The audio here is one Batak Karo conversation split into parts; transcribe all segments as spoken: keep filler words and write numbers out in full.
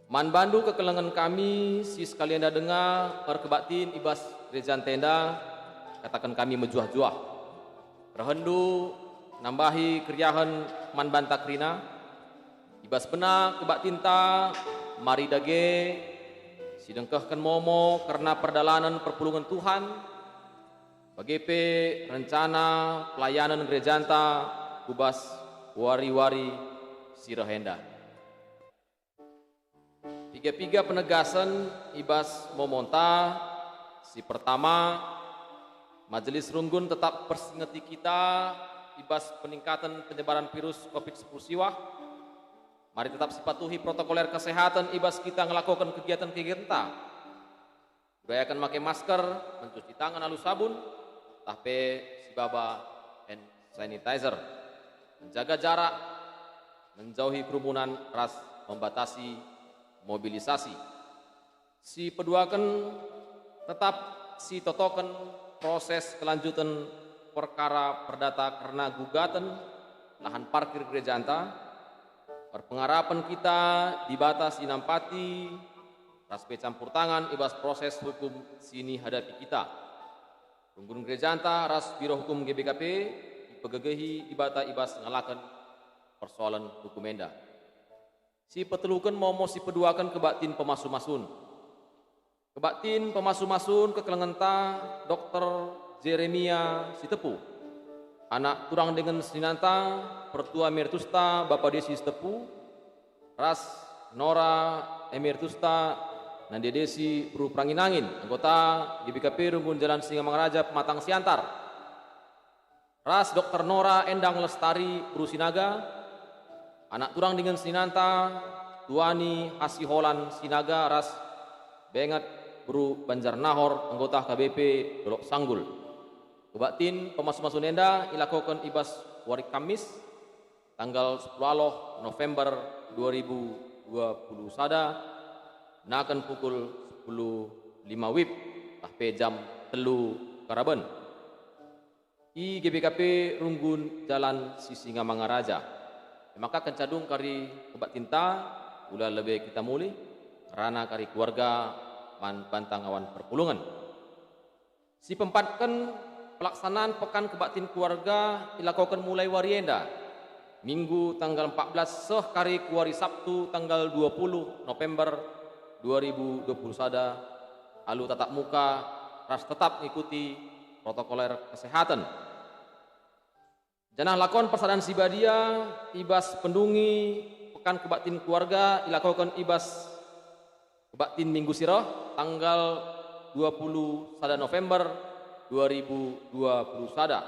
Man bandu kekelengen kami si sekalienda denga erkebaktin i bas gereja ntenda, kataken kami mejuah-juah. Rehenndu nambahi keriahen man banta kerina, i bas bena kebaktinta mari dage si dengkehken momo kerna perdalanen perpulungen Tuhan, bage pe rencana pelayanen gerejanta ku bas wari-wari si reh enda. Piga-piga penegasen i bas momonta. Si pertama, Majelis Runggun tetap persingeti kita i bas peningkaten penyebaran virus covid sepuluh siwah. Mari tetap sipatuhi protokoler kesehatan i bas kita ngelakoken kegiatan-kegiatanta. Ibayaken make masker, mencuci tangan alu sabun, tah pe sibaba hand sanitizer, menjaga jarak, menjauhi kerumunan ras membatasi mobilisasi. Si peduaken, tetap sitotoken proses kelanjuten perkara perdata kerna gugaten lahan parkir gerejanta, erpengarapen kita Dibata si nampati ras pe campur tangan i bas proses hukum si nihadapi kita. Runggun gerejanta ras Biro Hukum G B K P ipegegehi Dibata i bas ngalaken persoalen hukum enda. Si peteluken momo si peduaken kebaktin pemasu-masun. Kebaktin pemasu-masun kekelengenta Dokter Jeremia Sitepu, anak turang dingen seninanta, pertua emeritusta Bapa Desi Sitepu, ras Nora emeritusta Nande Desi beru Perangin-angin, anggota G B K P Runggun Jalan Singamangaraja Pematang Siantar, ras Dokter Nora Endang Lestari beru Sinaga, anak turang dingen seninanta, Tuani Hasiholan Sinaga ras Benget beru Banjarnahor, anggota K B P Dolok Sanggul. Kebaktin pemasu-masun enda ilakoken i bas wari Kamis, tanggal sepuluh November dua ribu dua puluh sada, naken pukul sepuluh lima wib, tah pe jam telu karaben. I G B K P Runggun Jalan Sisingamangaraja. E maka kenca dung kari kebaktinta, ula lebe kita mulih, ngerana kari keluarga man banta ngawan perpulungen. Si peempatken, pelaksanaan Pekan Kebaktin Keluarga ilakoken mulai wari enda, Minggu tanggal empat belas seh kari ku wari Sabtu tanggal dua puluh November dua ribu dua puluh sada, alu tatap muka ras tetap ngikuti protokoler kesehatan. Janah lakon persadan si badia i bas pendungi Pekan Kebaktin Keluarga ilakoken i bas kebaktin minggu si reh, tanggal dua puluh sada November dua ribu dua puluh sada.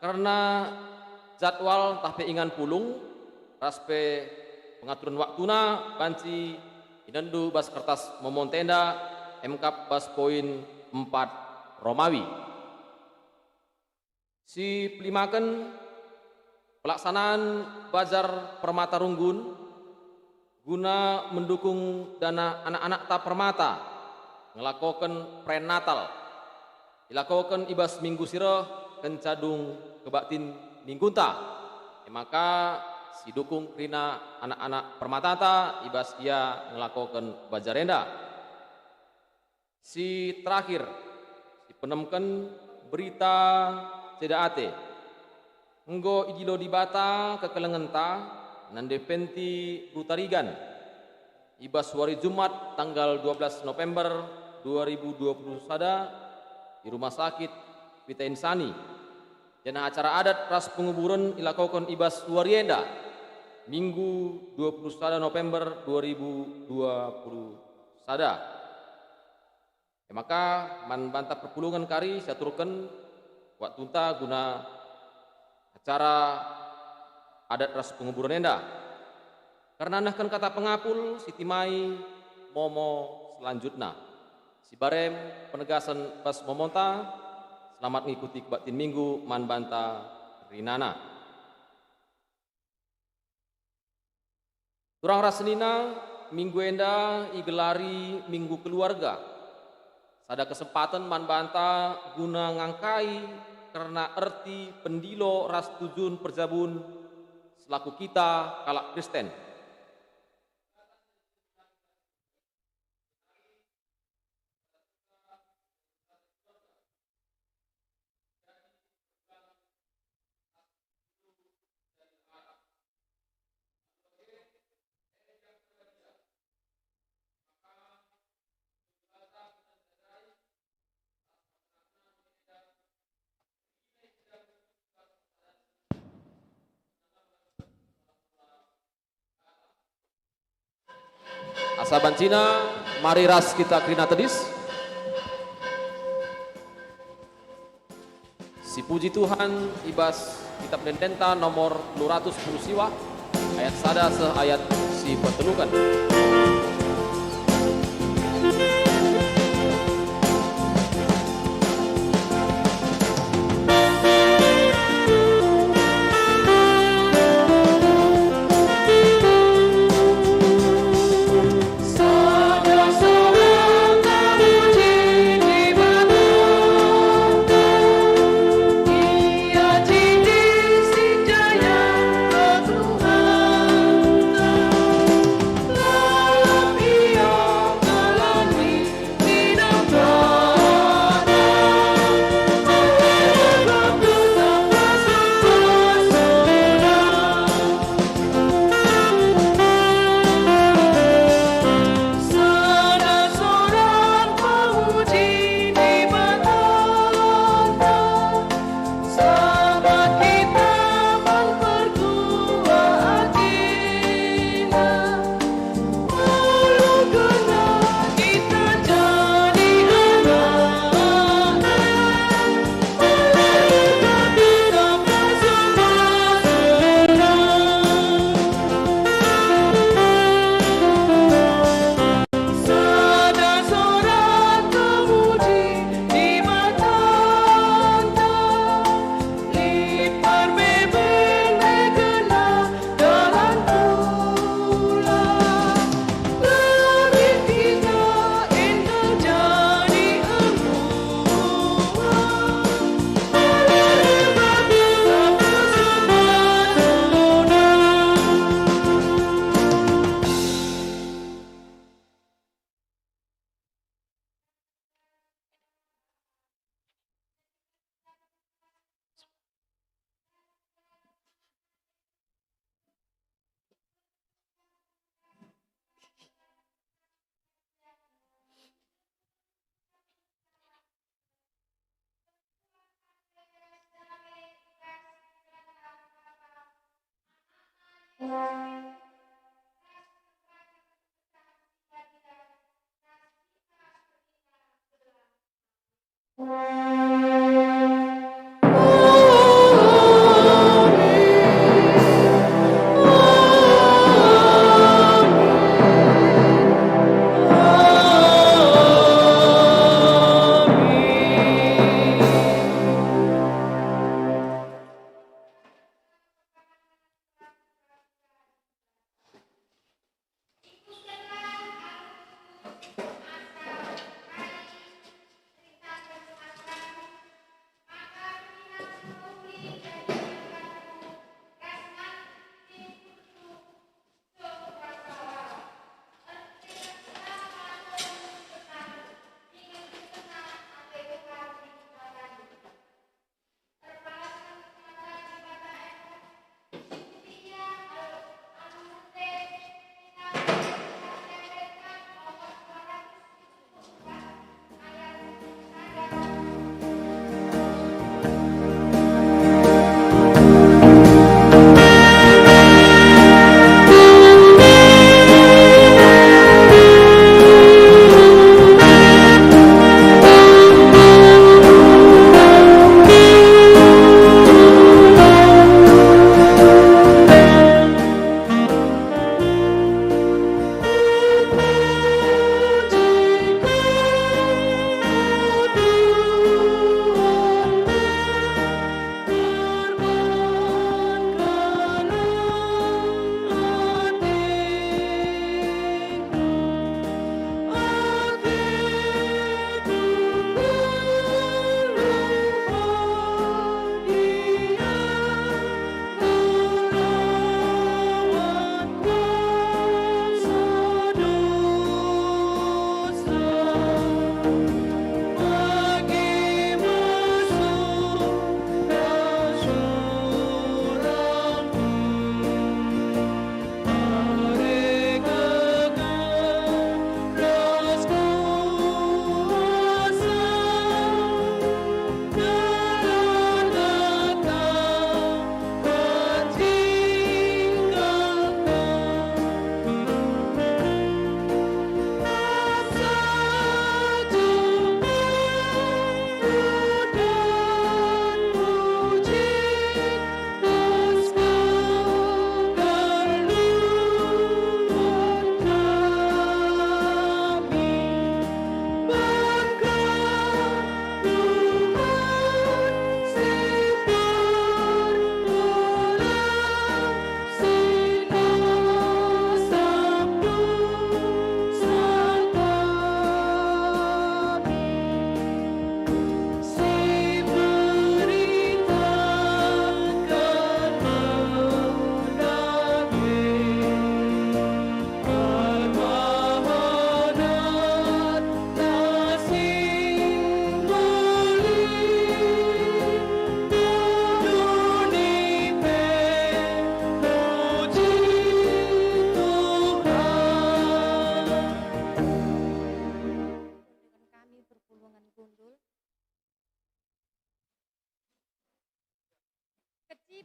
Kerna jadwal ntah pe ingan pulung ras pe pengaturen waktuna banci inendu bas kertas momonta enda, emkap bas poin empat Romawi. Si pelimaken, pelaksanaan Bazar Permata Runggun guna mendukung dana anak-anakta permata ngelakoken prenatal. Ilakoken i bas minggu si reh kenca dung kebaktin minggunta. E maka, sidukung kerina anak-anak permatata i bas ia ngelakoken bazar enda. Si terakhir, si penemken, berita ceda ate. Enggo idilo Dibata kekelengenta Nande Penti Rutarigan i bas wari Jumat tanggal dua belas November dua ribu dua puluh sada i Rumah Sakit Pita Insani. Janah acara adat ras penguburen ilakoken i bas wari enda, Minggu dua puluh sada November dua ribu dua puluh sada. E maka, man banta perpulungen kari siaturken waktunta guna acara adat ras penguburen enda. Kerna nehken kata pengapul, sitimai momo selanjutna. Sibarem penegasen bas momonta, selamat ngikuti kebaktin minggu man banta rinana. Turang ras senina, minggu enda igelari Minggu Keluarga. Sada kesempaten man banta guna ngangkai kerna erti, pendilo ras tujun perjabun selaku kita kalak Kristen. Sabancina, mari ras kita kerina tedis. Sipuji Tuhan, i bas Kitab Ende-endenta nomor telu ratus sepuluh siwah, ayat sada seh ayat si peteluken.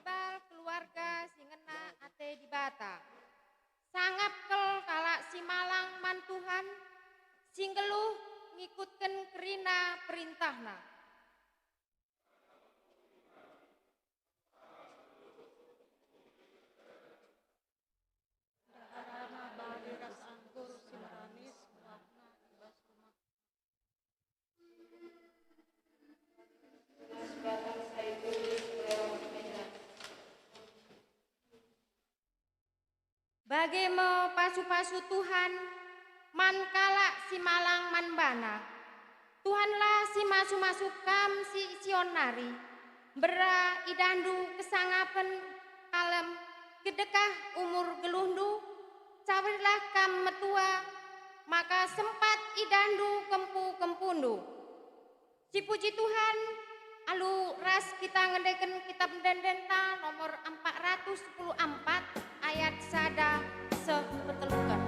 Bal keluarga si ngena ate Dibata. Sangap kal kalak si malang man Tuhan, si nggeluh ngikutken kerina perintahNa. Ndeharana bali ras anggur si meranis, melahna i bas rumah. Bage me pasu-pasu Tuhan man kalak si malang man baNa. Tuhanlah si masu-masu kam si i Sion nari. Mbera idahndu kesangapen kalem, kedekah umur geluhndu, cawirlah kam metua, maka sempat idahndu kempu-kempundu. Sipuji Tuhan, alu ras kita ngendeken Kitap Ende-endenta nomor empat ratus sepuluh empat ayat sada seh peteluken.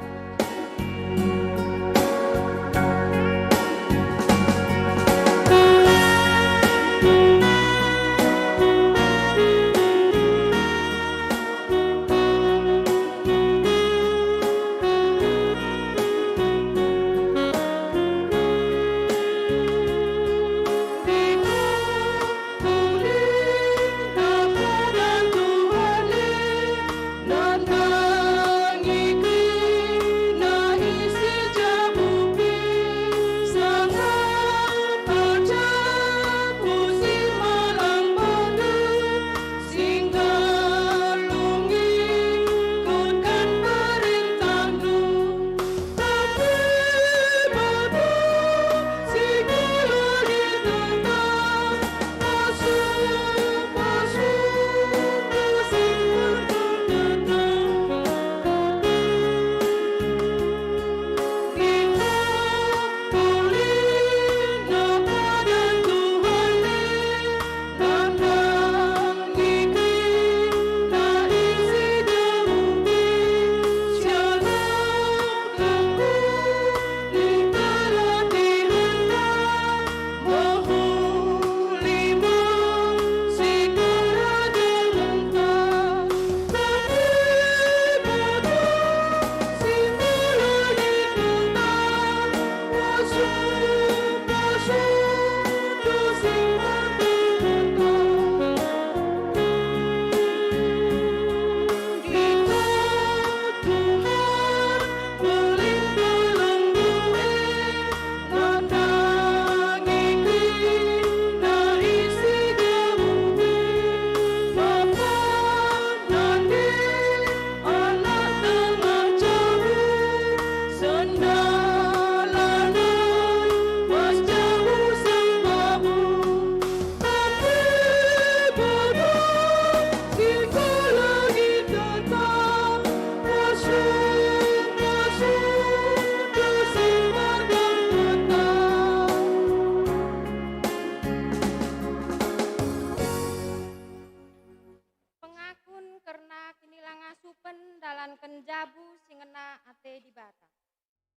Pengakun kerna kinilangasupen ndalanken jabu si ngena ate Dibata.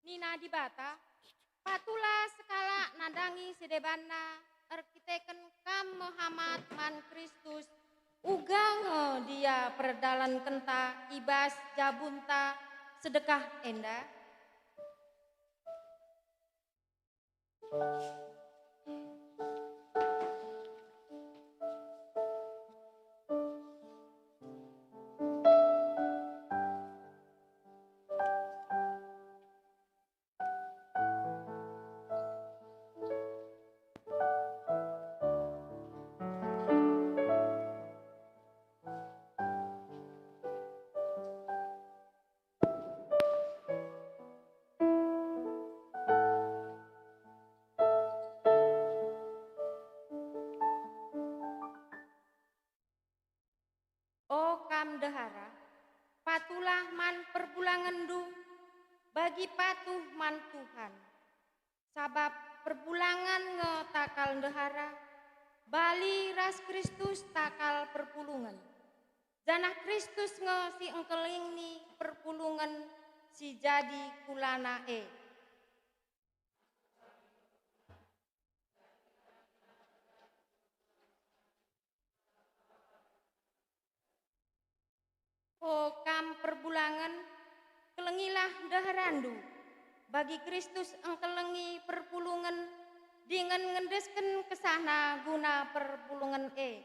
Nina Dibata, "Patulah sekalak nandangi si debanna, erkiteken kam mehamat man Kristus, uga nge Dia perdalankenta i bas jabunta sedekah enda." O kam ndehara, patuhlah man perbulangenndu, bagi patuh man Tuhan. Sabap perbulangan nge takal ndehara, bali ras Kristus takal perpulungen. Janah Kristus nge si engkelengi perpulungen si jadi kulana e. O kam perbulangen, kelengilah ndeheranndu, bagi Kristus engkelengi perpulungen dingen ngendesken kesahna guna perpulungen e.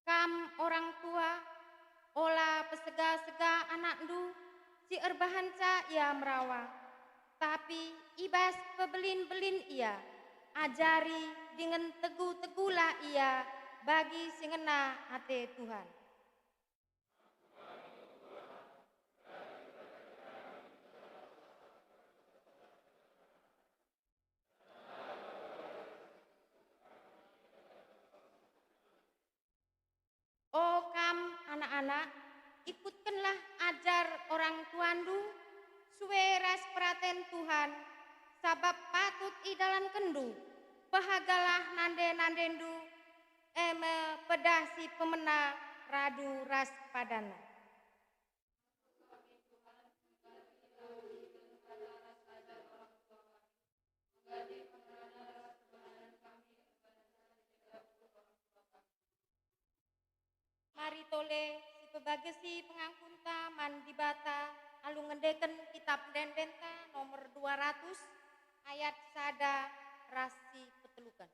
Kam orang tua, ola pesega-sega anakndu si erbahanca ia merawa, tapi i bas pebelin-belin ia, ajari dingen tegu-tegulah ia bagi si ngena ate Tuhan. O kam anak-anak, ikutkenlah ajar orang tuandu sue ras peraten Tuhan, sabap patut idalankenndu. Pehagalah nande-nandendu, e me pedah si pemena radu ras padanna. Mari tole sipebagesi pengangkunta man Dibata alu ngendeken Kitap Ende-endenta nomor dua ratus, ayat sada ras si peteluken.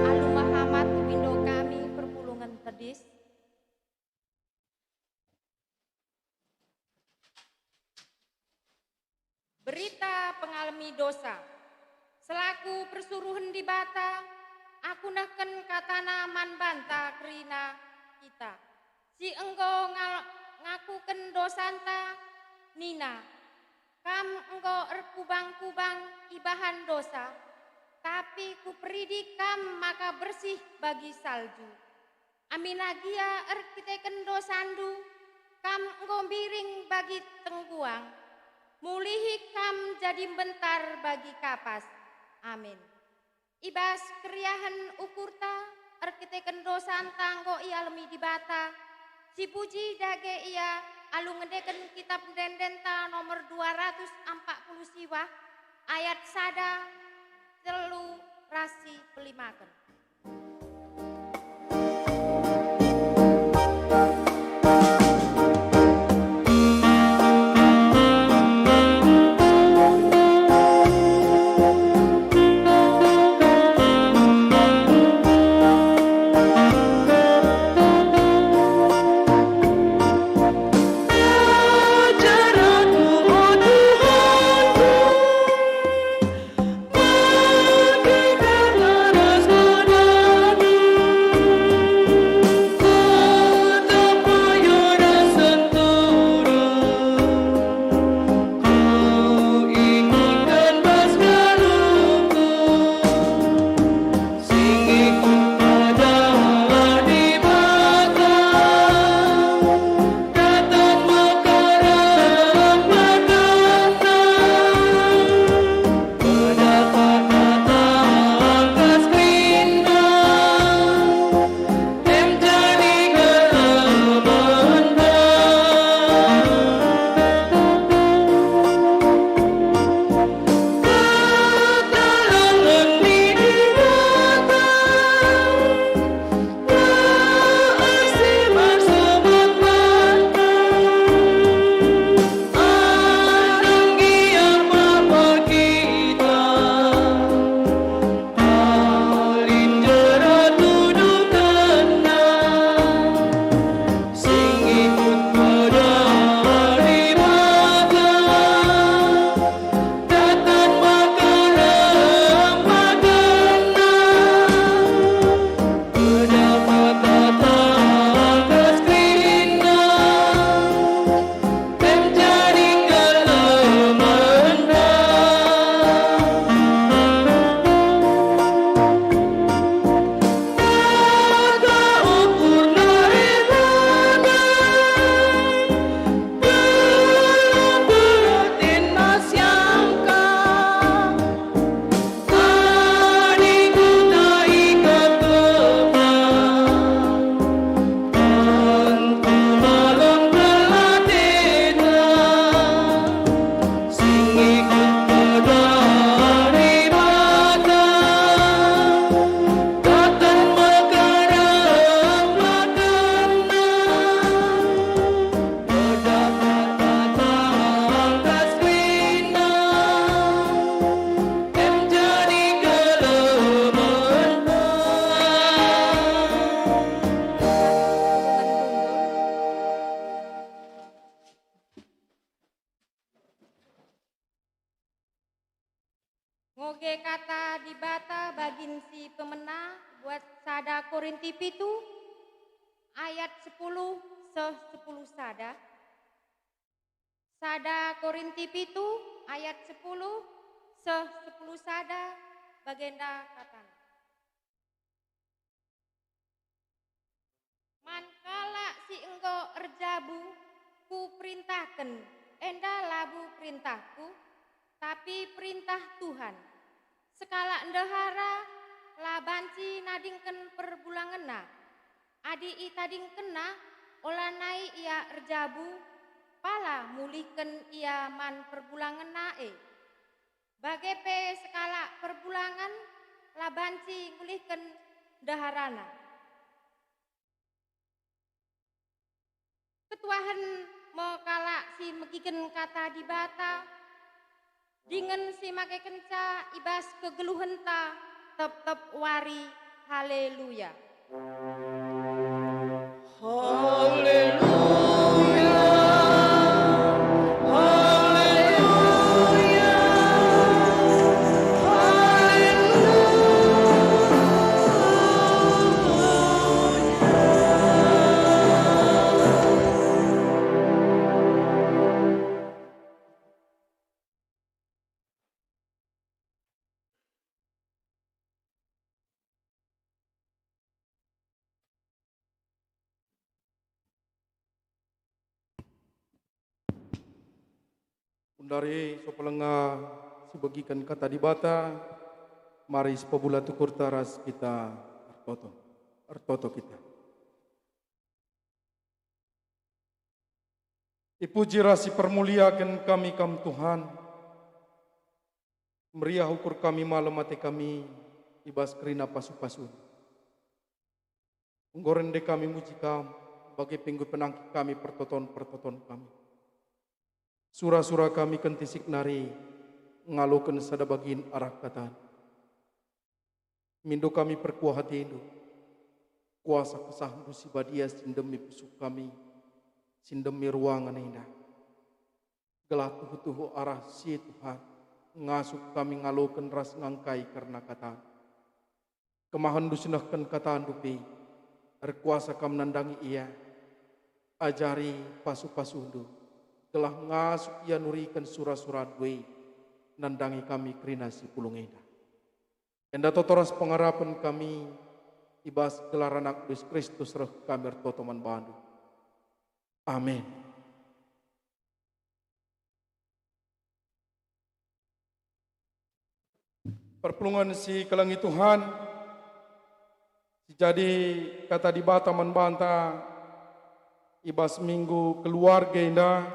Alu mehamat ipindo kami perpulungen tedis. Berita pengalemi dosa. Selaku persuruhen Dibata, aku nehken kataNa man banta kerina kita, si enggo ngal-, ngakuken dosanta, nina, "Kam enggo erkubang-kubang ibahan dosa, tapi Kuperidi kam maka bersih bagi salju." Aminna gia erkiteken dosandu, kam enggo mbiring bagi tengguang, mulihi kam jadi mbentar bagi kapas. Amin. I bas keriahen ukurta, erkiteken dosanta enggo ialemi Dibata, sipuji dage Ia alu ngendeken Kitap Ende-endenta nomor dua ratus empat puluh siwah, ayat sada, telu, ras si pelimaken. Bage kata Dibata bagin si pemena buat sada Korinti pitu ayat sepuluh seh sepuluh sada. Sada Korinti pitu ayat sepuluh seh sepuluh sada, bagenda katana. Man kalak si enggo erjabu, Kuperintahken, enda labo perintahKu, tapi perintah Tuhan. Sekalak ndehara la banci nadingken perbulangenna. Adi itadingkenna, olanai ia erjabu, pala mulihken ia man perbulangenna e. Bage pe sekalak perbulangen la banci ngulihken ndeharana. Ketuahen me kalak si megiken kata Dibata, dingen si makekenca i bas kegeluhenta tep-tep wari. Haleluya! Haleluya! Haleluya! Haleluya! Undari sopelenga si begiken kata Dibata, mari sipabula tukurta ras kita ertoto. Ertoto kita. Ipuji ras ipermuliaken kami Kam, Tuhan. Meriah ukur kami, malem ate kami i bas kerina pasu-pasu. Enggo rende kami muji Kam, bage pe enggo penangki kami pertoton-pertoton kami. Sura-sura kami kentisik nari ngaloken sada bagin arah kataNdu. Mindo kami perkuah atendu. Kuasa KesahNdu si Badia si ndemi pusuh kami, si ndemi ruangen enda. Gelah tuhu-tuhu arah si e, Tuhan, ngasup kami ngaloken ras ngangkai kerna kataNdu. KemahenNdu si nehken kataNdu pe, erkuasa Kam nandangi ia. Ajari pasu-pasuNdu, gelah ngasup ia nuriken sura-suraNdu e, nandangi kami kerina si pulung enda. Enda toto ras pengarapen kami i bas gelar AnakNdu Jesus Kristus reh kami ertoto man baNdu. Amin. Perpulungen si kelengi Tuhan, si jadi kata Dibata man banta i bas minggu keluarga enda,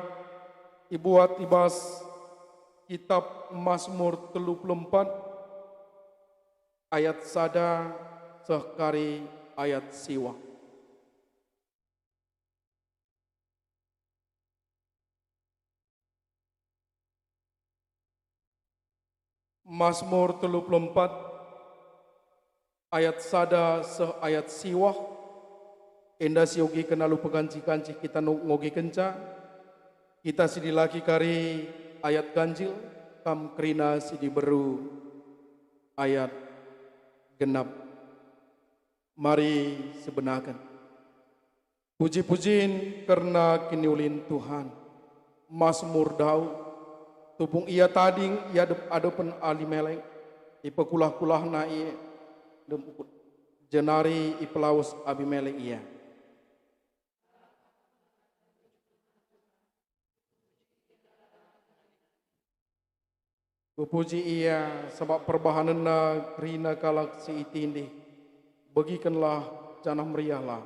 ibuat i bas kitab Masmur telu puluh empat ayat sada seh kari ayat siwah. Masmur telu puluh empat ayat sada seh ayat siwah, enda si ogiken alu pegancih-gancih kita nu ngogikenca, kita si dilaki kari ayat ganjil, kam kerina si diberu ayat genap. Mari sibenaken. Puji-pujin kerna kiniulin Tuhan. Masmur Daud. Tupung ia tading i adep-adepen Abimelek, ipekulah-kulahna ia dem ukut, jenari ipelawes Abimelek ia. Kupuji ia, sabap perbahanenna kerina kalak si itindih. Begikenlah janah meriahlah.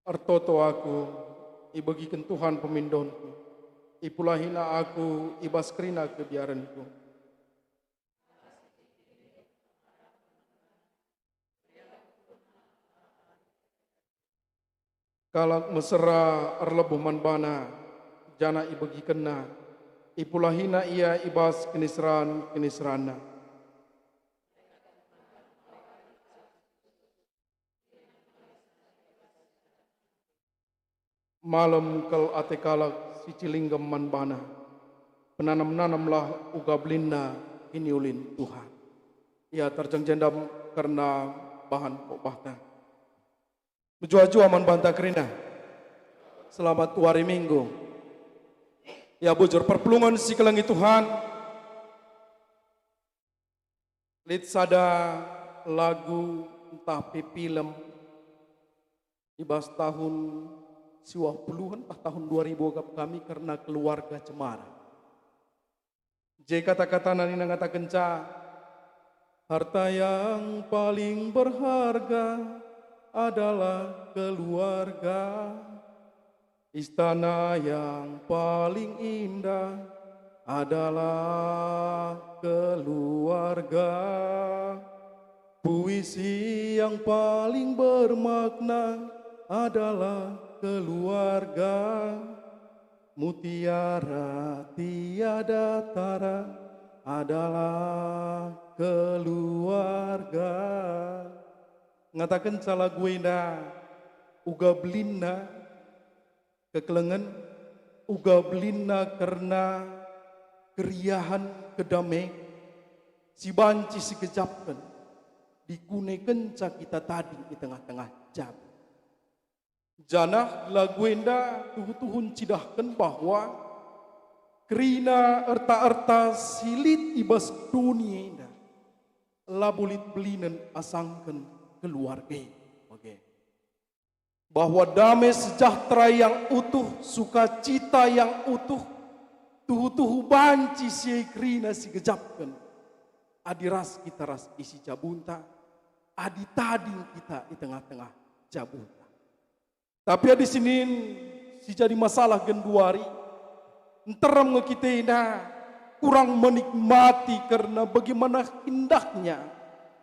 Ertoto aku, ibegiken Tuhan pemindonku, ipulahina aku i bas kerina kebiarenku. Kalak mesera erlebuh man bana, janah ibegikenna, ipulahina ia i bas kiniseran-kiniseranna. Malem kal ate kalak si cilinggem man bana, penanam-nanamlah uga belinna kiniulin Tuhan. Ia terjeng jenda kerna bahan khotbahta. Mejuah-juah man banta kerina. Selamat wari Minggu. Ya, bujur perpulungen si kelengi Tuhan. Lit sada lagu ntah pe pilem i bas tahun siwah puluhen ntah tahun dua ribu akap kami kerna keluarga cemara. Je kata-katana nina ngatakenca, "Harta yang paling berharga adalah keluarga. Istana yang paling indah adalah keluarga. Puisi yang paling bermakna adalah keluarga. Mutiara tiada tara adalah keluarga." Ngatakenca lagu enda, uga belinna kekelengen, uga belinna kerna keriahen, kedame si banci sigejapken dikunekenca kita tading i tengah-tengah jabu. Janah lagu enda tuhu-tuhu ncidahken bahwa kerina erta-erta si lit i bas doni enda labo lit belinen asangken keluarga e bage. Bahwa dame sejahtera yang utuh, sukacita yang utuh, tuhu-tuhu banci si e kerina sigejapken adi ras kita ras isi jabunta, adi tading kita i tengah-tengah jabunta. Tapi adi sinin si jadi masalah genduari, nterem nge kita enda kurang menikmati kerna bagaimana indahnya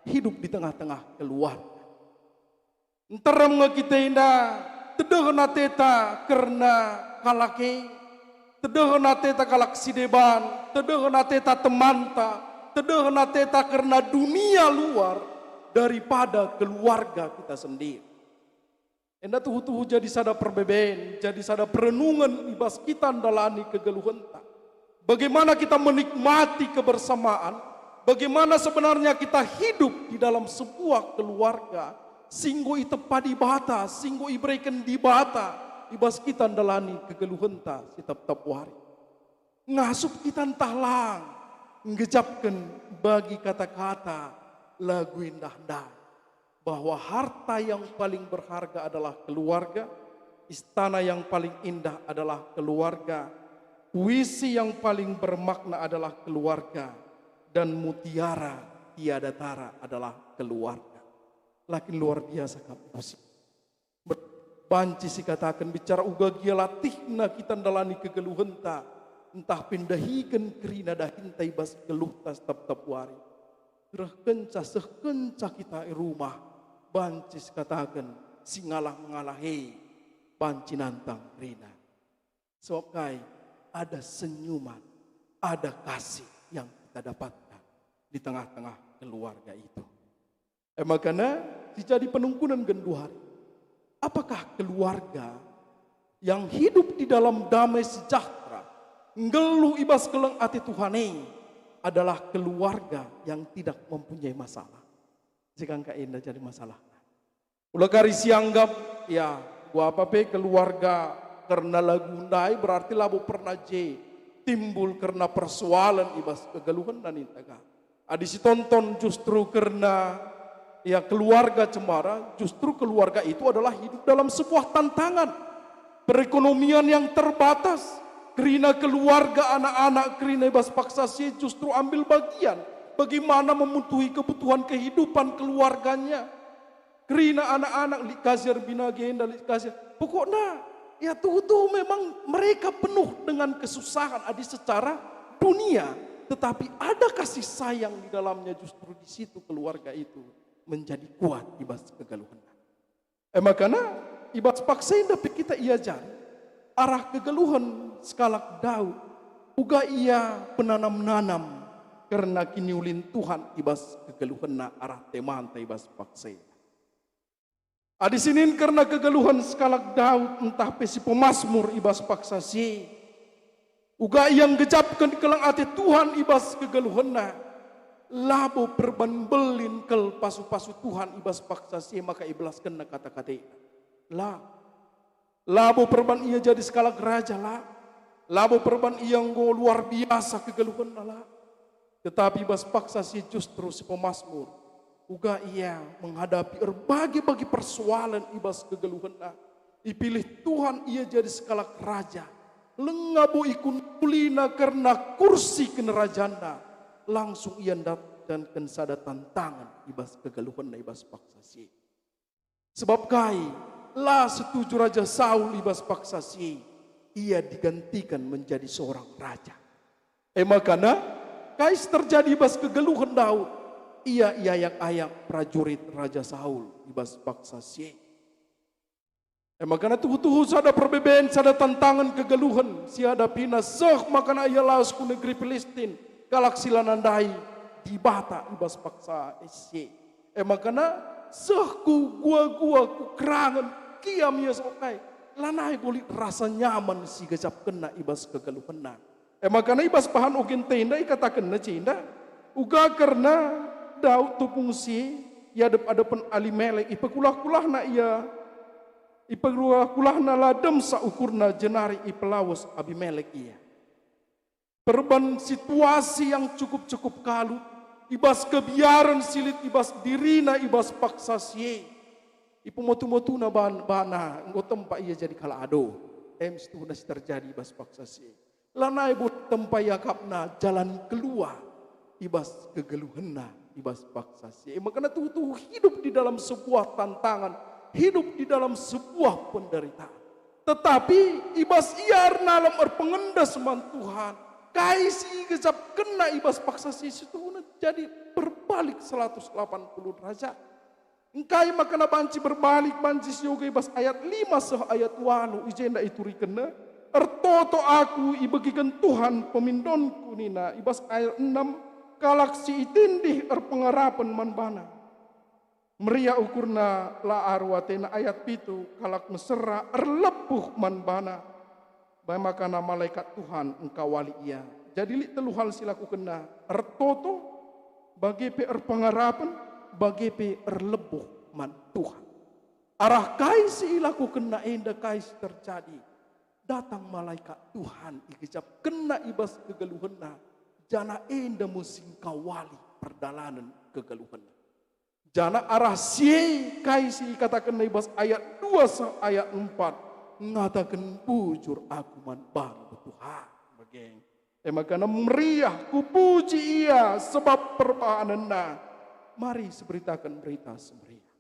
hidup di tengah-tengah keluarga. Nterem nge kita enda tedehen ateta kerna kalak e, tedehen ateta kalak si deban, tedehen ateta temanta, tedehen ateta kerna dunia luar daripada keluarga kita sendiri. Enda tuhu-tuhu jadi sada perbeben, jadi sada perenungen i bas kita ndalani kegeluhenta. Bagaimana kita menikmati kebersamaan, bagaimana sebenarnya kita hidup di dalam sebuah keluarga, si enggo itepa Dibata, si enggo ibereken Dibata i bas kita ndalani kegeluhenta si tep-tep wari. Ngasup kita ntah lang nggejapken bagi kata-kata lagu endah ndai, bahwa harta yang paling berharga adalah keluarga, istana yang paling indah adalah keluarga, puisi yang paling bermakna adalah keluarga, dan mutiara tiada tara adalah keluarga. Lakin luar biasa kap puisi. Banci sikataken bicara uga gia latihna kita ndalani kegeluhenta, ntah pe ndahiken kerina dahinta i bas geluhta setep-tep wari. Rehkenca, sehkenca kita i rumah, banci sikataken si ngalah-ngalah e banci nantang kerina. Sebab kai? Ada senyuman, ada kasih yang kita dapatkan di tengah-tengah keluarga itu. E makana si jadi penungkunen genduari. Apakah keluarga yang hidup di dalam damai sejahtera, nggeluh i bas keleng ate Tuhan e adalah keluarga yang tidak mempunyai masalah? Jika engka enda jadi masalah. Ula kari sianggap, ya, kuapa pe keluarga kerna lagu ndai berarti labo pernah je timbul kerna persoalen i bas kegeluhen dan intaga. Adi sitonton justru kerna, ya, keluarga cemara, justru keluarga itu adalah hidup dalam sebuah tantangan. Perekonomian yang terbatas, kerina keluarga, anak-anak, kerina i bas paksa si justru ambil bagian bagaimana memenuhi kebutuhan kehidupan keluarganya. Kerina anak-anak lit ka si erbina genda, lit ka si, pokokna, ya, tuhu-tuhu memang mereka penuh dengan kesusahan adi secara dunia, tetapi ada kasih sayang di dalamnya, justru di situ keluarga itu menjadi kuat i bas kegeluhen. E makana, i bas paksa enda pe kita iajari arah kegeluhen sekalak Daud, uga ia penanam-nanam kerna kiniulin Tuhan i bas kegeluhenna arah temanta i bas paksa enda. Adi sinin kerna kegeluhen sekalak Daud ntah pe si pemasmur i bas paksa si, uga ia nggejapken keleng ate Tuhan i bas kegeluhenna, labo perban mbelin kal pasu-pasu Tuhan i bas paksa si maka ibelaskenna kata-katana. La. Labo perban ia jadi sekalak raja, la. Labo perban ia enggo luar biasa kegeluhenna, la. Tetapi bas paksa si justru si pemasmur, uga ia menghadapi erbagi-bagi persoalan i bas kegeluhenna. Ipilih Tuhan ia jadi sekalak raja. Langa bo ikundulina kerna kursi kinerajanna. Langsung ia ndatangken sada tantangan i bas kegeluhenna i bas paksa si. Sebab kai? La setuju Raja Saul i bas paksa si, ia digantikan menjadi seorang raja. E makana, kai si terjadi i bas kegeluhen Daud? Ia iayak-ayak prajurit Raja Saul i bas paksa si. E makana tuhu-tuhu sada perbeben, sada tantangen kegeluhen si hadapina seh makana ia lawes ku negeri Pilistin, kalak si la nandai Dibata i bas paksa si. E makana seh ku gua-gua, ku kerangen, kiam ia sok kai. Lanai bo lit rasa nyaman si igejapkenna i bas kegeluhenna. E makana i bas bahan oge ntenda ikatakenna enda, uga kerna Daud tupung si i adep-adepen Abimelek, ipekulah-kulahna ia, ipekulah-kulahna la demsa ukurna jenari ipelawes Abimelek ia. Perban situasi yang cukup-cukup kalut, i bas kebiaren si lit i bas dirina i bas paksa si e, ipemotu-motuna ban-, bana enggo tempa ia jadi kalak adoh. Em situhuna si terjadi i bas paksa si e. Lanai bo tempa iakapna jalan keluar i bas kegeluhenna, i bas paksa si e. Makana tuhu-tuhu hidup di dalam sebuah tantangan, hidup di dalam sebuah penderitaan. Tetapi i bas ia ernalem erpengendes man Tuhan, kai si igejapkenna i bas paksa si e situhuna jadi berbalik seratus delapan puluh derajat. Engkai makana banci berbalik, banci sioge i bas ayat lima seh ayat walu, i jenda iturikenna, "Ertoto aku ibegiken Tuhan pemindonku," nina, i bas ayat enam, "Kalak si itindih erpengarapen man baNa. Meriah ukurna, la aru atena." Ayat pitu, "Kalak mesera erlebuh man baNa, bai makana malaikat Tuhan engkawali ia." Jadi lit telu hal si ilakukenna, ertoto, bage pe erpengarapen, bage pe erlebuh man Tuhan. Arah kai si ilakukenna enda, kai si terjadi? Datang malaikat Tuhan, igejapkenna i bas kegeluhenna, janah enda me si engkawali perdalanen kegeluhenna. Janah arah si e kai si ikatakenna i bas ayat dua seh ayat empat, ngataken, "Bujur aku man baNdu, Tuhan." Bage. E makana meriah, kupuji Ia sebab perbahanenNa. Mari siberitaken Berita Si Meriah.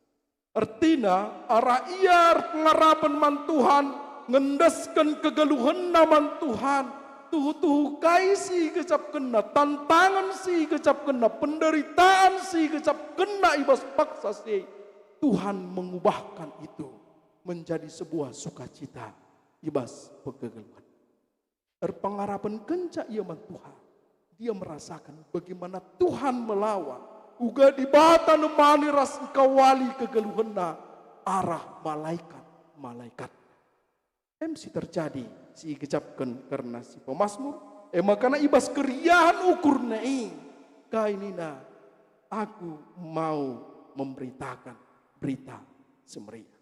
Ertina, arah ia erpengarapen man Tuhan, ngendesken kegeluhenna man Tuhan, tuhu-tuhu kai si igejapkenna, tantangen si igejapkenna, penderitaan si igejapkenna i bas paksa si e, Tuhan mengubahkan itu menjadi sebuah sukacita i bas kegeluhen. Erpengarapen kenca ia man Tuhan, dia merasaken bagaimana Tuhan melawan, uga Dibata nemani ras engkawali kegeluhenna arah malaikat-malaikat. Em si terjadi, si igejapken kerna si pemasmur, e makana i bas keriahen ukurna e, kai nina, "Aku mau memberitakan Berita Si Meriah."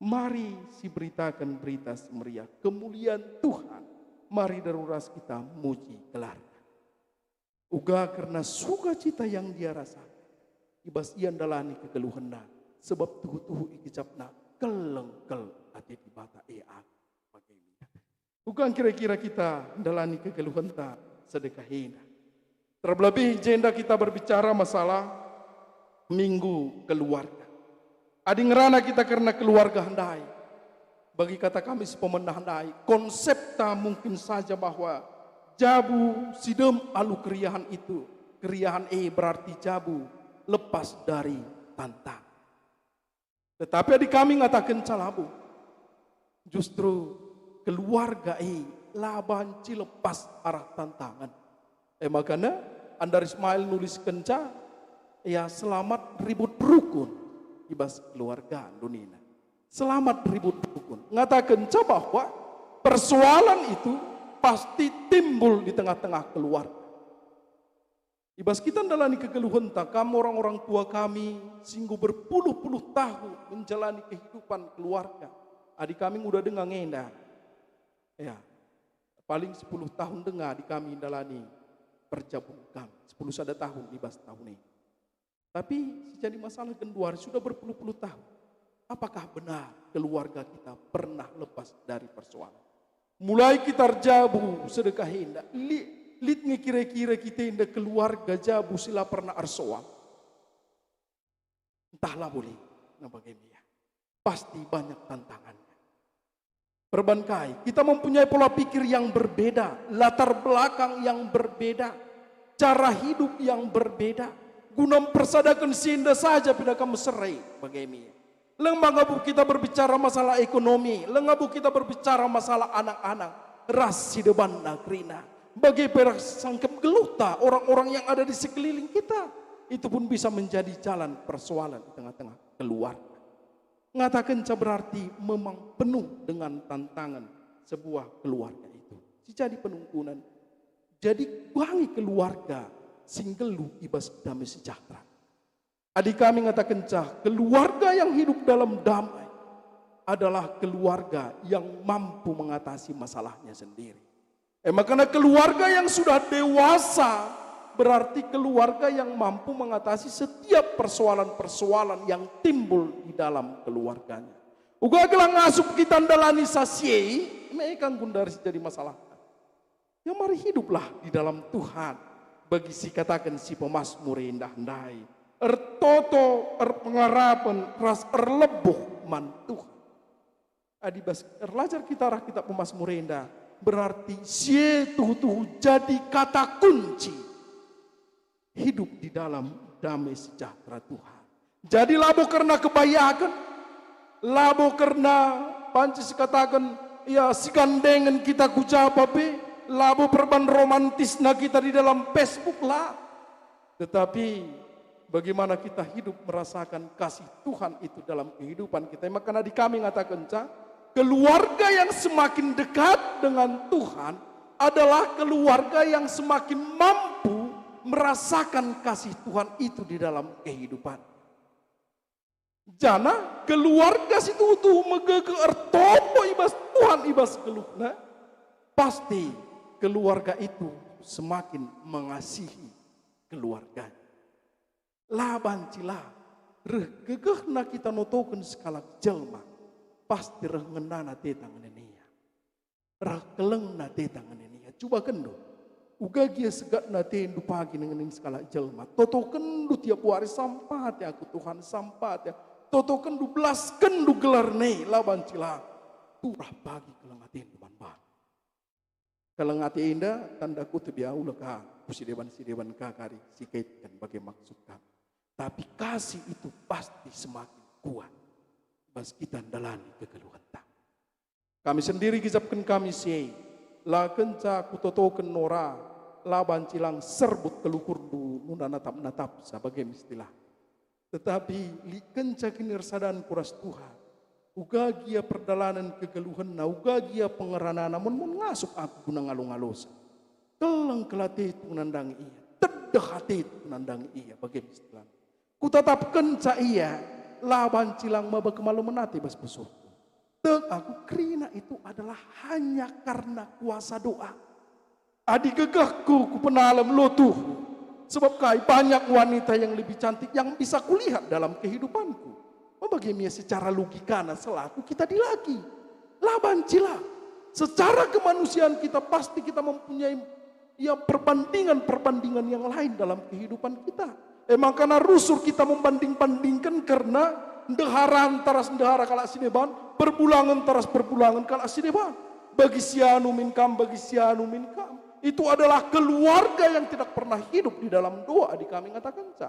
Mari siberitaken Berita Si Meriah, kemulian Tuhan. Mari daruras kita muji gelarNa. Uga kerna sukacita yang dia rasakan, i bas ia ndalani kegeluhenna, sebab tuhu-tuhu igejapna keleng kal ate Dibata e aku. Bage nina. Uga kira-kira kita ndalani kegeluhenta sedekah enda. Terlebih jenda kita berbicara masalah Minggu Keluarga. Adi ngerana kita kerna keluarga ndai, bagi kata kami si pemenah ndai, konsepta mungkin saja bahwa jabu si dem alu keriahen itu, keriahen e berarti jabu lepas dari tantangan. Tetapi adi kami ngatakenca labo, justru keluarga e la banci lepas arah tantangan. E makana Andar Ismail nuliskenca, ya, "Selamat ribut rukun i bas keluarga," nina. Selamat ribut rukun. Ngatakenca bahwa persoalan itu pasti timbul di tengah-tengah keluarga. I bas kita ndalani kegeluhenta, kam orang-orang tua kami si enggo berpuluh-puluh tahun menjalani kehidupan keluarga. Adi kami nguda denga ngenda, ya, paling sepuluh tahun denga adi kami ndalani perjabun kami, sepuluh sada tahun i bas tahun ini. Tapi si jadi masalah genduari sudah berpuluh-puluh tahun. Apakah benar keluarga kita pernah lepas dari persoalan? Mulai kita erjabu sedekah enda, li-, lit nge kira-kira kita enda keluarga jabu si la pernah ersoal? Entahlah boleh, nah bage me ia. Pasti banyak tantangannya. Perban kai? Kita mempunyai pola pikir yang berbeda, latar belakang yang berbeda, cara hidup yang berbeda. Guna mpersadaken si enda saja pe kam mesera, bage me ia. Langa buah kita berbicara masalah ekonomi, langa buah kita berbicara masalah anak-anak, ras si debanna kerina. Bage pe ras sangkep geluhta orang-orang yang ada di sekeliling kita. Itu pun bisa menjadi jalan persoalan di tengah-tengah keluarga. Ngatakenca berarti memang penuh dengan tantangan sebuah keluarga itu. Si jadi penungkunan, jadi bangi keluarga si nggeluh i bas damai sejahtera. Adi kami ngatakenca keluarga yang hidup dalam damai adalah keluarga yang mampu mengatasi masalahnya sendiri. E maka keluarga yang sudah dewasa berarti keluarga yang mampu mengatasi setiap persoalan-persoalan yang timbul di dalam keluarganya. Uga gelah ngasup kita ndalani sasi e, me kang gundari si jadi masalah. Ya mari hiduplah di dalam Tuhan. Bagi si kataken si pemasmur e ndai, ertoto, erpengarapen, ras erlebuh man Tuhan. Adi bas erlajar kita arah kitab Pemasmur enda, berarti si e tuhu-tuhu jadi kata kunci hidup di dalam damai sejahtera Tuhan. Jadi labo kerna kebayaken, labo kerna banci sikataken, ya, sigandengen kita ku ja pe, labo perban romantisna kita di dalam Facebook, la. Tetapi bagaimana kita hidup merasakan kasih Tuhan itu dalam kehidupan kita? Maka adi kami ngatakenca, keluarga yang semakin dekat dengan Tuhan adalah keluarga yang semakin mampu merasakan kasih Tuhan itu di dalam kehidupan. Janah keluarga si tuhu-tuhu megegeh ertoto i bas Tuhan, i bas geluhna, pasti keluarga itu semakin mengasihi keluarganya. La banci la, reh gegehna kita notoken sekalak jelma, pasti reh ngenana teta ngenen ia. Reh kelengna teta ngenen ia. Cubakenndu, uga gia segatna atendu pagi ngenen sekalak jelma. Totokenndu tiap wari, "Sampati aku, Tuhan, sampati aku." Totokenndu, belaskenndu gelarna e, la banci la. Turah pagi keleng atendu man bana. Keleng ate enda tanda kutip, ya, ula ka, ku si deban-si deban ka kari si kaitken bage maksud kami. Tapi kasih itu pasti semakin kuat bas kita ndalani kegeluhenta. Kami sendiri gejapken kami si e, la kenca kutotoken nora, la banci lang serbut kelukurndu nuna natap-natapsa bage me istilah. Tetapi lit kenca kinirsadanku ras Tuhan, uga gia perdalanen kegeluhenna, uga gia pengeranana, mun, mun ngasup aku guna ngalo-ngalosa. Keleng kal ateku nandangi ia, tedeh ateku nandangi ia, bage me istilah. Kutatapkenca ia, la banci lang maba kemalemen ate bas pusuhku. Tek aku kerina itu adalah hanya karena kuasa doa. Adi gegehku kupenalem, lo tuhu. Sebab kai? Banyak wanita yang lebih cantik yang bisa kulihat dalam kehidupanku. Mabage me ia secara logikana selaku kita dilaki. La banci la. Secara kemanusiaan kita pasti kita mempunyai, ya, perbandingan-perbandingan yang lain dalam kehidupan kita. E maka rusur kita membanding-bandingken kerna ndehara ntah ras ndehara kalak si deban, perbulangen ntah ras perbulangen kalak si deban. Bagi si anu min kam, bagi si anu min kam. Itu adalah keluarga yang tidak pernah hidup di dalam doa, adi kami ngatakenca.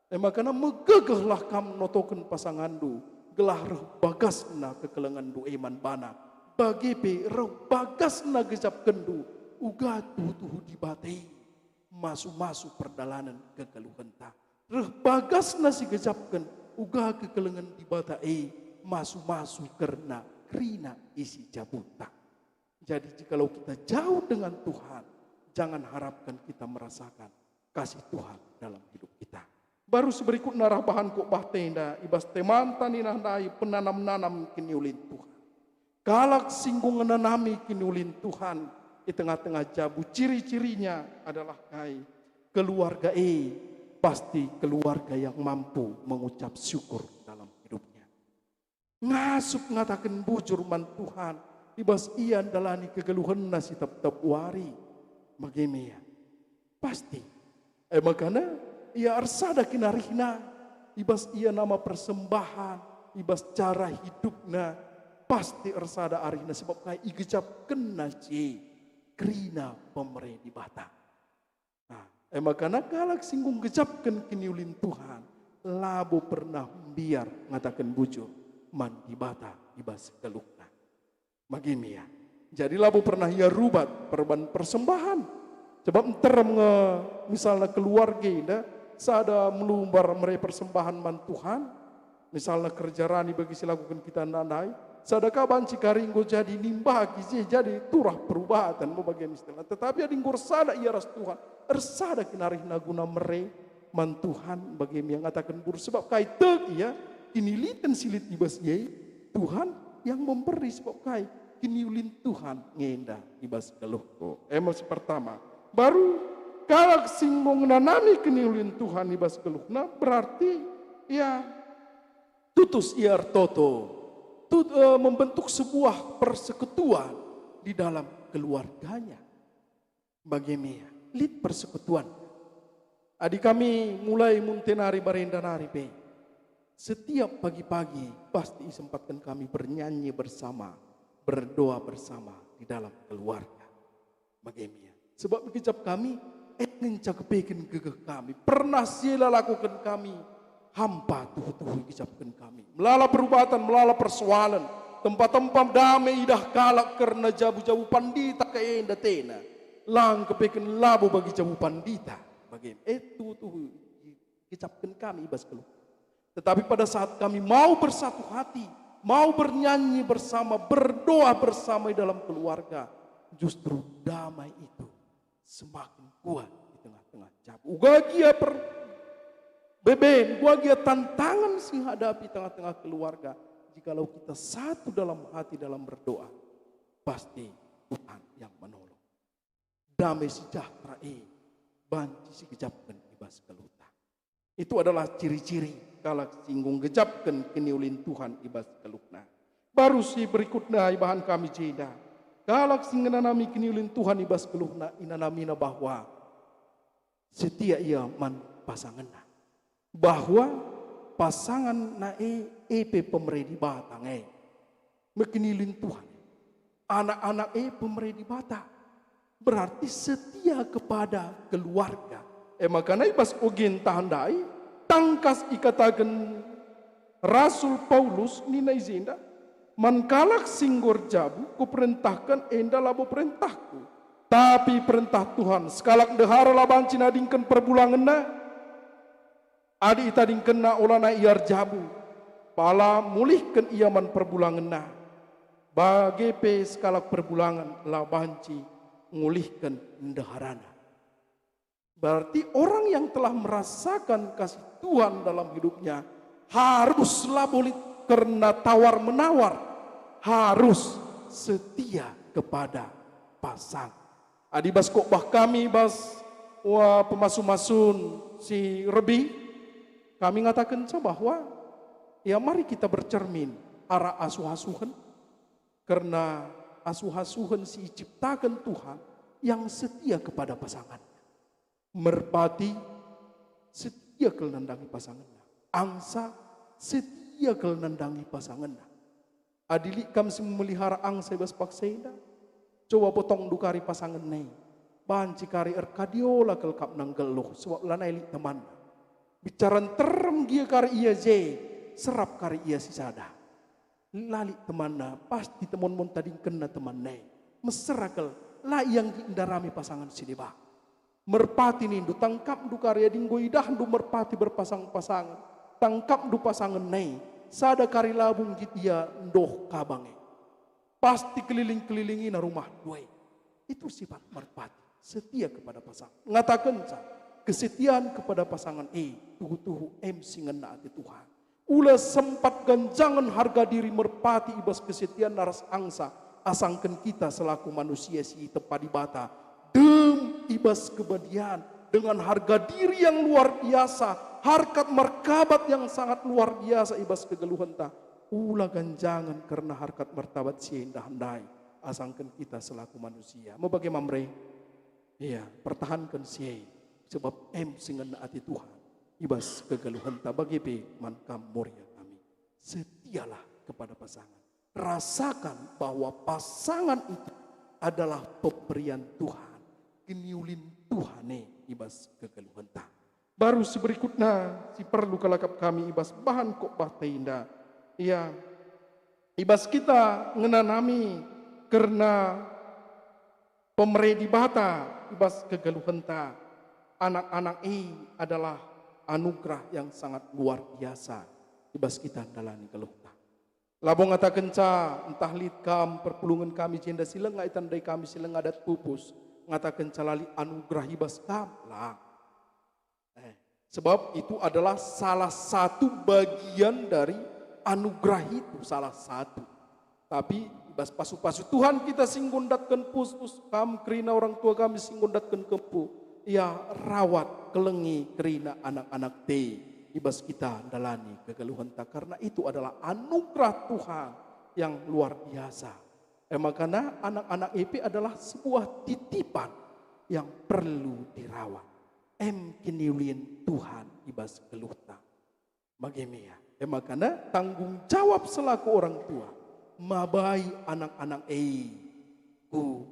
E maka megegehlah kam notoken pasanganndu, gelah reh bagasna kekelengenndu e man bana. Bage pe reh bagasna gejapkenndu, uga tuhu-tuhu Dibata e masu-masu perdalanen kegeluhenta. Reh bagasna si gejapken, uga kekelengen Dibata e masu-masu kerna kerina isi jabunta. Jadi, jikalau kita jauh dengan Tuhan, jangan harapkan kita merasakan kasih Tuhan dalam hidup kita. Baru si berikutna arah bahan khotbah enda, i bas temanta nina ndai penanam-nanam kiniulin Tuhan. Kalak si enggo ngenanami kiniulin Tuhan i tengah-tengah jabu, ciri-cirinya adalah kai? Keluarga e pasti keluarga yang mampu mengucap syukur dalam hidupnya. Ngasup ngataken bujur man Tuhan, i bas ia ndalani kegeluhenna si tep-tep wari. Bage me ia. Pasti. E makana ia ersada kin arihna, i bas ia nama persembahan, i bas cara hidupna, pasti ersada arihna, sebab kai? Igejapkenna je kerina pemere Dibata. Nah, e makana kalak si enggo ngejapken kiniulin Tuhan, labo pernah mbiar ngataken bujur man Dibata i bas geluhna. Bage me ia. Jadi labo pernah ia rubat perban persembahan. Sebab nterem nge misalna keluarga enda sada melumbar mere persembahan man Tuhan, misalna kerja rani bagi si lakuken kita ndai, sada ka banci kari enggo jadi nimbaki je jadi turah perubaten, me bage istilah. Tetapi adi enggo ersada ia ras Tuhan, ersada kin arihna guna mere man Tuhan, bage me ia ngataken bujur, sebab kai? Tek ia, kiniliten si lit i bas ia, Tuhan yang memberi, sebab kai? Kiniulin Tuhan nge enda i bas geluhku. E me si pertama. Baru kalak si enggo ngenanami kiniulin Tuhan i bas geluhna, berarti ia tutus, ia ertoto, tut-, eh, membentuk sebuah persekutuan di dalam keluarganya. Bage me ia, lit persekutuan. Adi kami mulai munte nari barenda nari pe, setiap pagi-pagi pasti isempatken kami bernyanyi bersama, berdoa bersama di dalam keluarga. Bage me ia. Sebab igejap kami, e ngenca kepeken gegeh kami. Pernah si ela lakoken kami, hampa tuhu-tuhu igejapken kami. Melala perubaten, melala persoalen, tempa-tempa dame idah kalak kerna jabu-jabu pandita ka enda tena. Lang kepeken labo bagi jabu pandita. Bage, e tuhu-tuhu igejapken kami i bas geluh. Tetapi pada saat kami mau bersatu hati, mau bernyanyi bersama, berdoa bersama di dalam keluarga, justru damai itu semakin kuat di tengah-tengah jabu. Uga gia per-, beben, uga gia tantangan si hadapi tengah-tengah keluarga, jikalau kita satu dalam hati dalam berdoa, pasti Tuhan yang menolong. Damai sejahtera e banci sigejapken i bas geluhta. Itu adalah ciri-ciri kalak si enggo nggejapken kiniulin Tuhan i bas geluhna. Baru si berikutna ibahan kami jenda, kalak si ngenanami kiniulin Tuhan i bas geluhna, inanamina bahwa setia ia man pasangenna, bahwa pasangenna e, e pe pemere Dibata nge. Me kiniulin Tuhan. Anak-anak e pemere Dibata. Berarti setia kepada keluarga. E maka i bas oge ntah ndai, tangkas ikataken Rasul Paulus nina i jenda, "Man kalak si enggo erjabu kuperentahken enda labo perentahku, tapi perentah Tuhan, sekalak ndehara la banci nadingken perbulangenna." Adi itadingkenna olanai ia erjabu, pala mulihken ia man perbulangenna. Bage pe sekalak perbulangen la banci ngulihken ndeharana. Berarti orang yang telah merasakan kasih Tuhan dalam hidupnya harus labo lit kerna tawar-menawar, harus setia kepada pasangan. Adi bas khotbah kami bas, wa, pemasu-masun si rebi, kami ngatakenca bahwa, ya, mari kita bercermin arah asuh-asuhen, kerna asuh-asuhen si iciptaken Tuhan yang setia kepada pasangan. Merpati setia kal nandangi pasangenna. Angsa setia kal nandangi pasangenna. Adi lit kam si memelihara angsa i bas paksa enda, coba botongndu kari pasangen nai. Banci kari erkadiola kal kap nanggeluh, sebab lanai lit temanna. Bicara nterem gia kari ia je, serap kari ia sisada. La lit temanna, pasti temon-mon tadingkenna teman nai. Mesera kal, la ia nggit ndarami pasangen si deba. Merpati nindu, tangkapndu kari adi enggo idahndu merpati berpasang-pasangen, tangkapndu pasangen nai, Sada kari labo nggit ia ndoh kabang e. Pasti keliling-kelilingina rumah ndai. Itu sifat merpati, setia kepada pasangan. Ngatakenca, kesetiaan kepada pasangan e tuhu-tuhu em si ngena ate Tuhan. Ula sempat ganjangen harga diri merpati i bas kesetianna ras angsa, asangken kita selaku manusia si itepa Dibata dem i bas kebadian dengan harga diri yang luar biasa, harkat martabat yang sangat luar biasa i bas kegeluhenta. Ula ganjangen kerna harkat martabat si e ndai, asangken kita selaku manusia. Me bage, Mamre? Iya, pertahanken si e, sebab em si ngena ate Tuhan i bas kegeluhenta. Bage pe man kam, Moria, kami. Setialah kepada pasangan. Rasakan bahwa pasangan itu adalah pemberian Tuhan, kiniulin Tuhan e i bas kegeluhenta. Baru si berikutna si perlu kalakap kami i bas bahan khotbah enda. Ia, i bas kita ngenanami kerna pemere Dibata i bas kegeluhenta. Anak-anak e adalah anugerah yang sangat luar biasa i bas kita ndalani geluhta. Labo ngatakenca ntah lit kam perpulungen kami jenda si langa itandai kami si langa dat pupus, ngatakenca la lit anugerah i bas kam, la. Eh, sebab itu adalah salah satu bagian dari anugerah itu, salah satu. Tapi i bas pasu-pasu Tuhan kita si enggo ndatken pupus, kam kerina orang tua kami si enggo ndatken kempu, ia rawat kelengi kerina anak-anak te i bas kita ndalani kegeluhenta, karena itu adalah anugerah Tuhan yang luar biasa. E makana anak-anak e pe adalah sebuah titipan yang perlu dirawat. Em kiniulin Tuhan i bas geluhta. Bage me ia. E makana tanggung jawab selaku orang tua mabai anak-anak e ku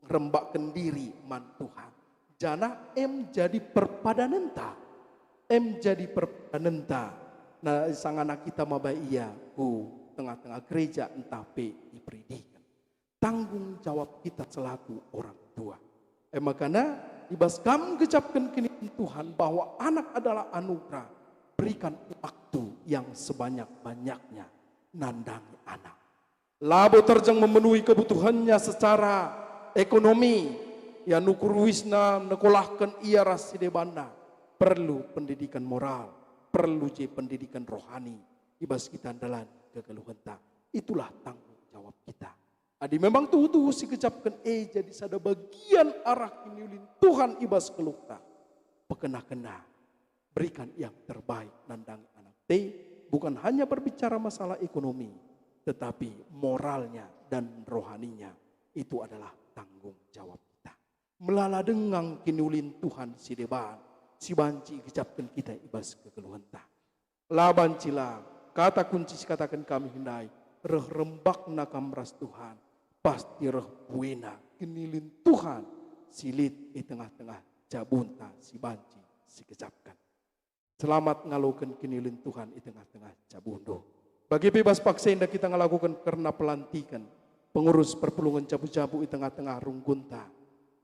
ngerembakken diri man Tuhan. Janah em jadi perpadanenta. Em jadi perpadanenta. Nah, sangana kita mabai ia ku tengah-tengah gereja ntah pe iperidiken. Tanggung jawab kita selaku orang tua. E makana, i bas kam ngecapken kiniulin Tuhan bahwa anak adalah anugerah, berikan waktu yang sebanyak-banyaknya nandangi anak. Labo terjeng memenuhi kebutuhannya secara ekonomi, ia nukur uisna, nekolahken ia ras si debanna. Perlu pendidikan moral, perlu je pendidikan rohani, i bas kita ndalan kegeluhenta. Itulah tanggung jawab kita. Adi memang tuhu-tuhu si kecapken e jadi sada bagian arah kiniulin Tuhan i bas geluhta, pekena-kena, berikan yang terbaik nandangi anak te, bukan hanya berbicara masalah ekonomi, tetapi moralnya dan rohaninya itu adalah tanggung jawab kita. Melala denga kiniulin Tuhan si deban, si banci ikecapken kita i bas kegeluhenta. La banci la, kata kunci si kataken kami ndai, reh rembakna kam ras Tuhan, pasti reh buena kiniulin Tuhan si lit i tengah-tengah jabunta si banci sikecapken. Selamat ngaloken kiniulin Tuhan i tengah-tengah jabundu. Bage pe bas paksa enda kita ngelakoken kerna pelantiken pengurus perpulungen jabu-jabu i tengah-tengah runggunta,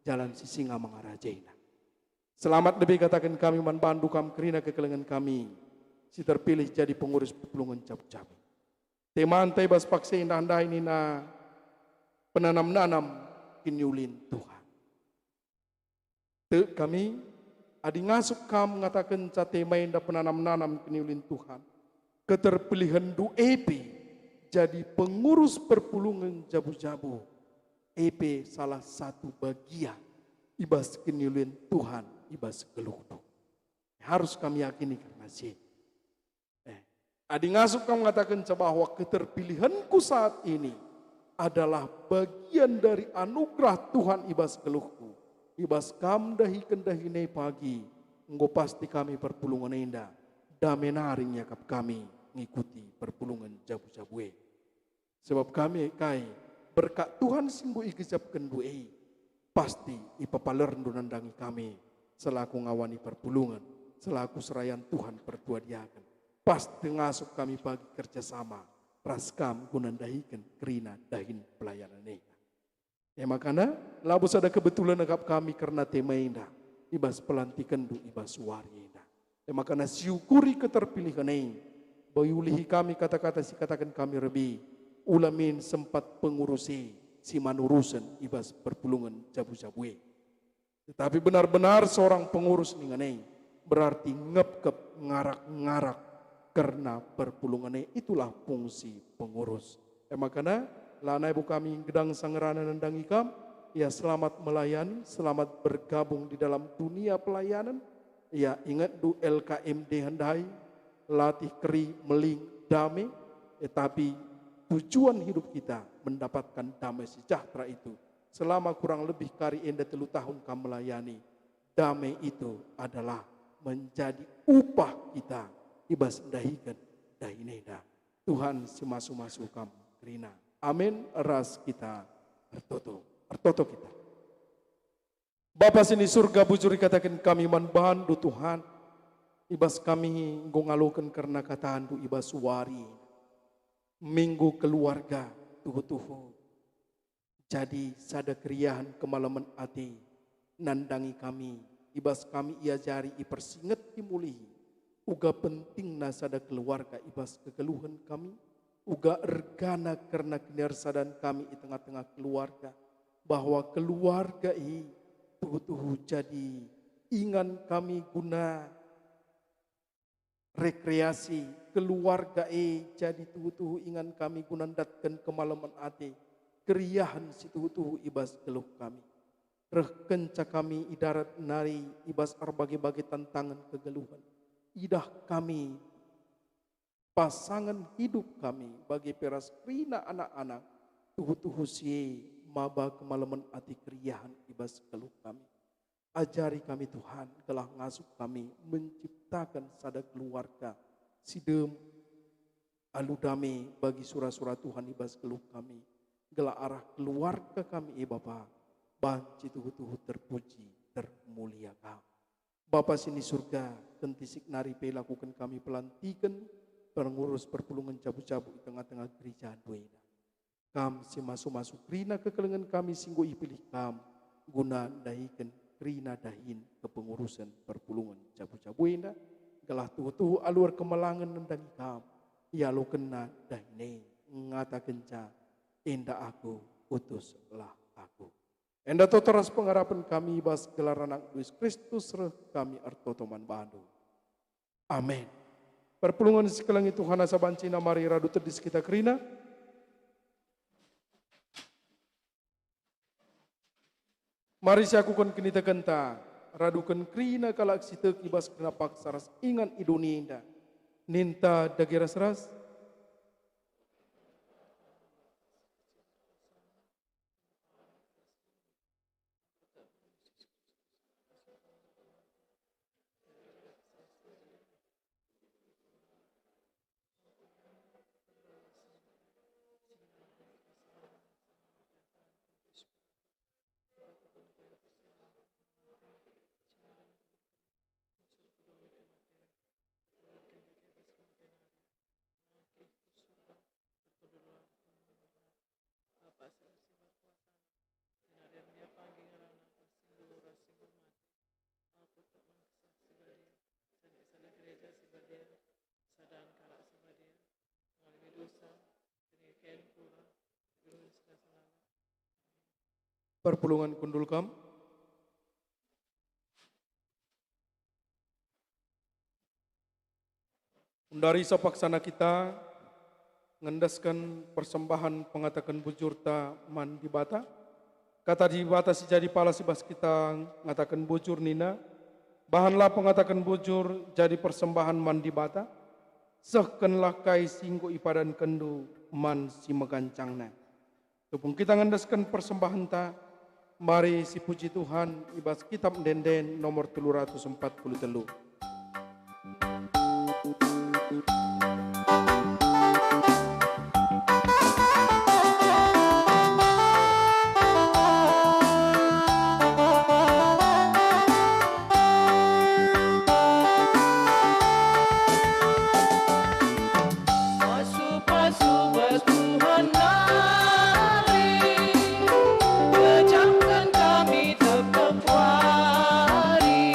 jalan si singa mangarajena. Selamat lebe kataken kami man bandu kam kerina kekelengen kami, si terpilih jadi pengurus perpulungen jabu-jabu. Temanta i bas paksa enda ndai nina penanam-nanam kiniulin Tuhan. Tek kami, adi ngasup kam ngatakenca tema enda penanam-nanam kiniulin Tuhan, keterpilihenndu e pe jadi pengurus perpulungen jabu-jabu, e pe salah satu bagian i bas kiniulin Tuhan i bas geluhndu. Harus kami yakini kerna si e. Eh, adi ngasup kam ngatakenca bahwa keterpilihenku saat ini adalah bagian dari anugerah Tuhan i bas geluhku, i bas kam ndahiken dahin e pagi, enggo pasti kami perpulungen enda dame nari ngiakap kami ngikuti perpulungen jabu-jabu e. Sebab kami kai, berkat Tuhan si enggo igejapkenndu e, pasti ipepalerndu nandangi kami selaku ngawani perpulungen, selaku serayan Tuhan pertua diaken. Pasti ngasup kami pagi kerja sama ras kam guna ndahiken kerina dahin pelayanan enda. E makana, labo sada kebetulan akap kami kerna tema enda, i bas pelantikenndu i bas wari enda. E makana siukuri keterpilihen e, Boi ulihi kami kata-kata si kataken kami rebi, ula min sempat pengurus e si manurusen i bas perpulungen jabu-jabu e. Tetapi benar-benar seorang pengurus ningen e berarti ngepkep ngarak-ngarak kerna perpulungen e, itulah fungsi pengurus. E makana, lanai bo kami gedang sangerana nandangi kam, ya selamat melayani, selamat bergabung di dalam dunia pelayanan, ya ingetndu L K M D ndai, latih keri meling dame, tetapi tujuan hidup kita mendapatkan damai sejahtera itu. Selama kurang lebih kari enda telu tahun kam melayani, damai itu adalah menjadi upah kita i bas ndahiken dahin enda. Tuhan si masu-masu kam kerina. Amin. Ras kita ertoto. Ertoto kita. Bapa si ni Surga, bujur ikataken kami man bandu, Tuhan, i bas kami enggo ngaloken kerna katandu i bas wari Minggu Keluarga, tuhu-tuhu jadi sada keriahen kemalemen ate nandangi kami, i bas kami iajari, ipersingeti mulihi uga pentingna sada keluarga i bas kegeluhen kami, uga ergana kerna kiniarsadan kami i tengah-tengah keluarga, bahwa keluarga e tuhu-tuhu jadi ingan kami guna rekreasi, keluarga e jadi tuhu-tuhu ingan kami guna ndatken kemalemen ate, keriahen si tuhu-tuhu i bas geluh kami. Reh kenca kami i darat nari i bas erbage-bage tantangen kegeluhen, idah kami pasangen hidup kami bage pe ras kerina anak-anak, tuhu-tuhu si e maba kemalemen ate, keriahen i bas geluh kami. Ajari kami, Tuhan, gelah ngasup kami menciptaken sada keluarga si dem alu dame bagi sura-sura Tuhan i bas geluh kami, gelah arah keluarga kami e, Bapa, banci tuhu-tuhu terpuji, termulia Kam. Bapa si ni Surga, kentisik nari pe lakuken kami pelantiken pengurus perpulungen jabu-jabu i tengah-tengah gereja enda. Kam si masu-masu kerina kekelengen kami si enggo ipilih Kam guna ndahiken kerina dahin kepengurusen perpulungen jabu-jabu enda, gelah tuhu-tuhu alu erkemalangen nandangi Kam, ialokenna dahin e, ngatakenca, "Enda Aku, utuslah Aku." Enda toto ras pengarapen kami i bas gelar AnakNdu Jesus Kristus reh kami ertoto man baNdu. Amin. Perpulungen si kelengi Tuhan, asa banci mari radu tedis kita kerina. Mari siakuken kinitekenta, raduken kerina kalak si tek i bas kerina paksa ras ingan i doni enda. Ninta dage ras-ras. Bapa si erkuasaNa, penarian ia pagi ngerana, si nggeluh ras si nggeluh mate. Aku tek man Kesah Si Badia, sani sada gereja si badia, sadan kalak si badia, ngalemi dosa, kiniken kula, geluhen senang-senang. Perpulungen kundul kam. Undari sopaksana kita ngendesken persembahen pengataken bujurta man Dibata. Kata Dibata si jadi palas i bas kita ngataken bujur nina, "Bahanlah pengataken bujur jadi persembahen man Dibata, sehkenlah kai si enggo ipadankenndu man si megancangna." Tupung kita ngendesken persembahenta, mari sipuji Tuhan i bas Kitab Ende-enden nomor telu ratus empat puluh telu. Pasu-pasu bas Tuhan nari, pejamken kami tep-tep wari.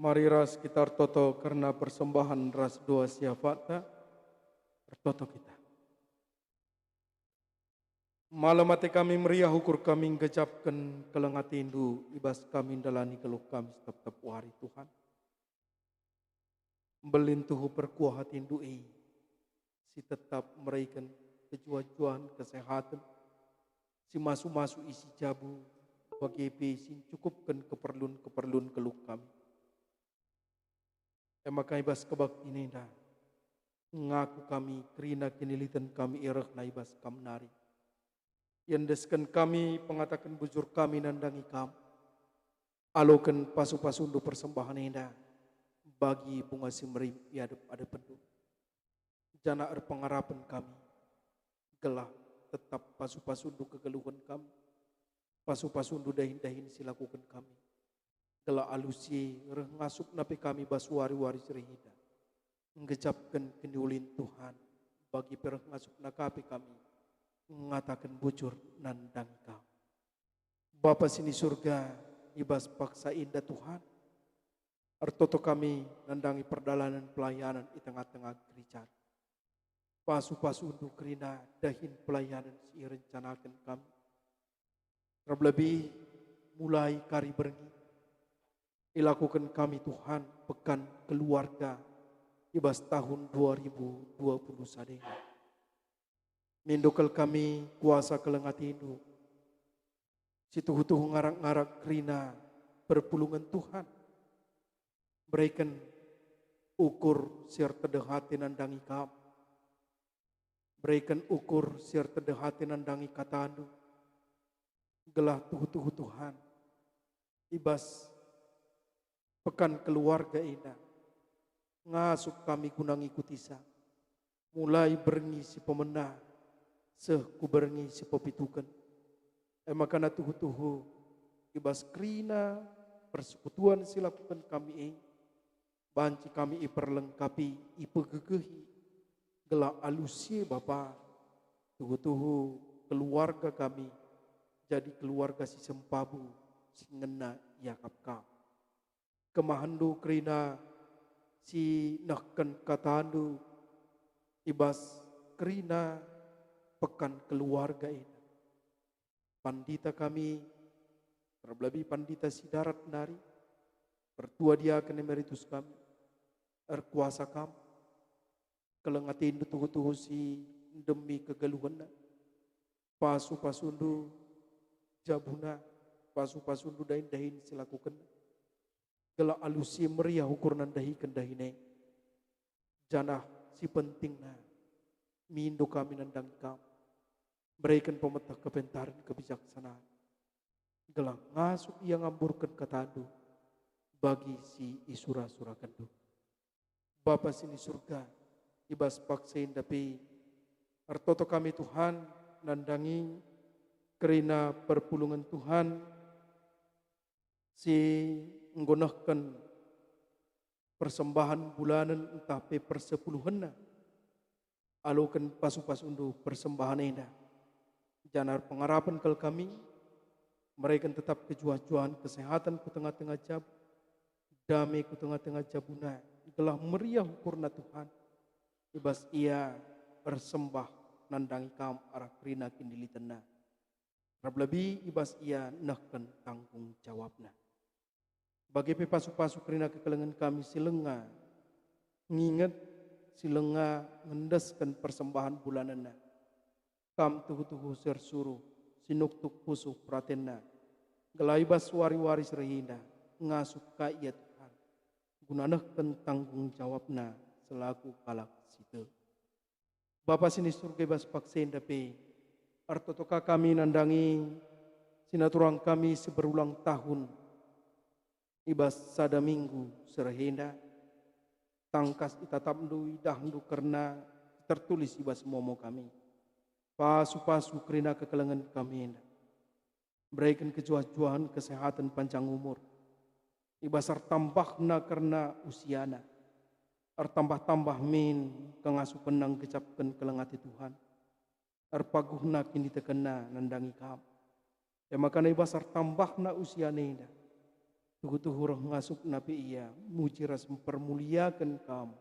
Mari ras kita ertoto kerna persembahen ras doa syafaatNa. Ertoto kita. Malem ate kami meriah ukur kami nggejapken keleng ateNdu i bas kami ndalani geluh kami setep-tep wari, Tuhan. Mbelin tuhu perkuah ateNdu e, si tetap mereken kejuah-juahen kesehaten, si masu-masu isi jabu, bage pe si ncukupken keperlun-keperlun geluh kami. E maka i bas kebaktin enda, ngaku kami kerina kiniliten kami e rehna i bas Kam nari. Iendesken kami pengataken bujur kami nandangi Kam. Aloken pasu-pasuNdu persembahen enda bagi bunga si merim i adep-adepenNdu. Janah erpengarapen kami, gelah tetap pasu-pasuNdu kegeluhen kami, pasu-pasuNdu dahin-dahin si lakuken kami, gelah alu si reh ngasupna pe kami bas wari-wari si reh enda, nggejapken kiniulin Tuhan, bagi pe reh ngasupna ka pe kami ngataken bujur nandangi Kam. Bapa si ni Surga, i bas paksa enda Tuhan, ertoto kami nandangi perdalanen pelayanen i tengah-tengah gereja. Pasu-pasuNdu kerina dahin pelayanen si irencanaken kami. Terlebih mulai kari berngi, ilakuken kami Tuhan pekan keluarga i bas tahun dua ribu dua puluh sada enda. Mindo kal kami kuasa keleng ateNdu, si tuhu-tuhu ngarak-ngarak kerina perpulungen Tuhan. Bereken ukur si ertedeh ate nandangi Kam. Bereken ukur si ertedeh ate nandangi kataNdu. Gelah tuhu-tuhu Tuhan, i bas pekan keluarga enda, ngasup kami guna ngikutisa, mulai berngi si pemena seh ku berngi si pepituken. E maka tuhu-tuhu, i bas kerina persekutuan si lakuken kami e, banci kami iperlengkapi, ipegegehi, gelah alu si e Bapa, tuhu-tuhu keluarga kami jadi keluarga si sempabu, si ngena iakap Kam. KemahenNdu kerina si nehken kataNdu i bas kerina pekan keluarga enda. Pandita kami, terlebih pandita si darat nari, pertua diaken emeritus kami, erkuasa Kam, keleng ateNdu tuhu-tuhu si ndemi kegeluhenna, pasu-pasuNdu jabuna, pasu-pasuNdu dahin-dahin si lakukenna, gelah alu si meriah ukur nandahiken dahin e. Janah si pentingna, mindo kami nandangi Kam, bereken pemeteh kepentaren kebijaksanaan, gelah ngasup ia ngamburken kataNdu bagi si isura-surakenNdu. Bapa si ni Surga, i bas paksa enda pe, ertoto kami Tuhan nandangi kerina perpulungen Tuhan si enggo nehken persembahen bulanen ntah pe persepuluhenna. Aloken pasu-pasuNdu persembahen enda. Janah erpengarapen kal kami, mereken tetap kejuah-juahen kesehaten ku tengah-tengah jabu, dame ku tengah-tengah jabuna, gelah meriah ukurna Tuhan, i bas ia ersembah nandangi Kam arah kerina kinilitenna. Terlebih i bas ia nehken tanggung jawabna. Bage pe pasu-pasu kerina kekelengen kami si langa nginget, si langa ngendesken persembahen bulanenna. Kam tuhu-tuhu si ersuruh, si nuktuk pusuh peratenna, gelah i bas wari-wari si reh enda ngasup ka ia Tuhan, guna nehken tanggung jawabna selaku kalak si tek. Bapa si ni Surga, i bas paksa enda pe, ertoto ka kami nandangi si naturang kami si berulang tahun i bas sada minggu si reh enda, tangkas itatapNdu, idahNdu kerna tertulis i bas momo kami. Pasu-pasu kerina kekelengen kami enda. Bereken kejuah-juahen kesehaten panjang umur. I bas ertambahna kerna usiana, ertambah-tambah min kengasupenna nggejapken keleng ate Tuhan, erpaguhna kinitekenna nandangi Kam. E maka i bas ertambahna usiana enda, Tuhu-tuhu reh ngasupna pe ia muji ras mpermuliaken Kam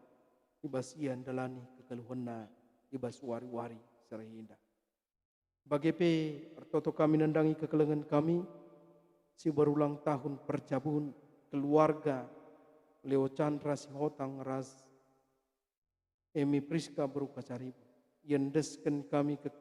i bas ia ndalani kegeluhenna i bas wari-wari si reh enda. Bage pe ertoto kami nandangi kekelengen kami si berulang tahun perjabun keluarga Leo Chandra Sihotang ras Emi Priska beru Kacaribu. Iendesken kami ke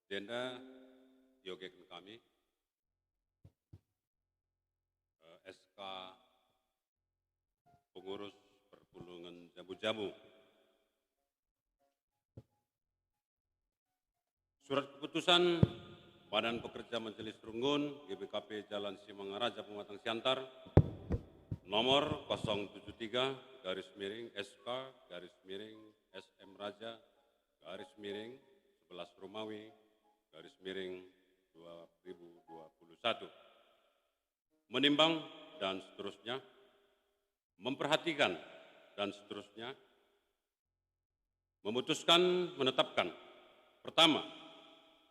Enda iogeken kami, eh, S K pengurus perpulungen jabu-jabu. Surat keputusan Badan Pekerja Majelis Runggun G B K P Jalan Simangaraja Pematang Siantar, nomor kosong tujuh tiga garis miring S K garis miring S M Raja garis miring sebelas Romawi garis miring dua ribu dua puluh satu. Menimbang dan seterusnya, memperhatikan dan seterusnya, memutuskan menetapkan. Pertama,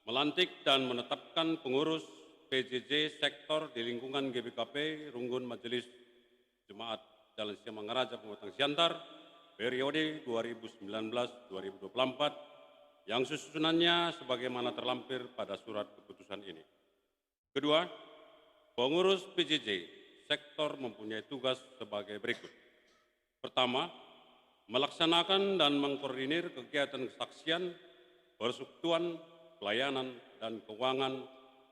melantik dan menetapkan pengurus P J J sektor di lingkungan G B K P Runggun Majelis Jemaat Jalan Siamangaraja Pematang Siantar, periode dua ribu sembilan belas dua ribu dua puluh empat, yang susunannya sebagaimana terlampir pada surat keputusan ini. Kedua, pengurus P J J sektor mempunyai tugas sebagai berikut. Pertama, melaksanakan dan mengkoordinir kegiatan kesaksian, persekutuan, pelayanan, dan keuangan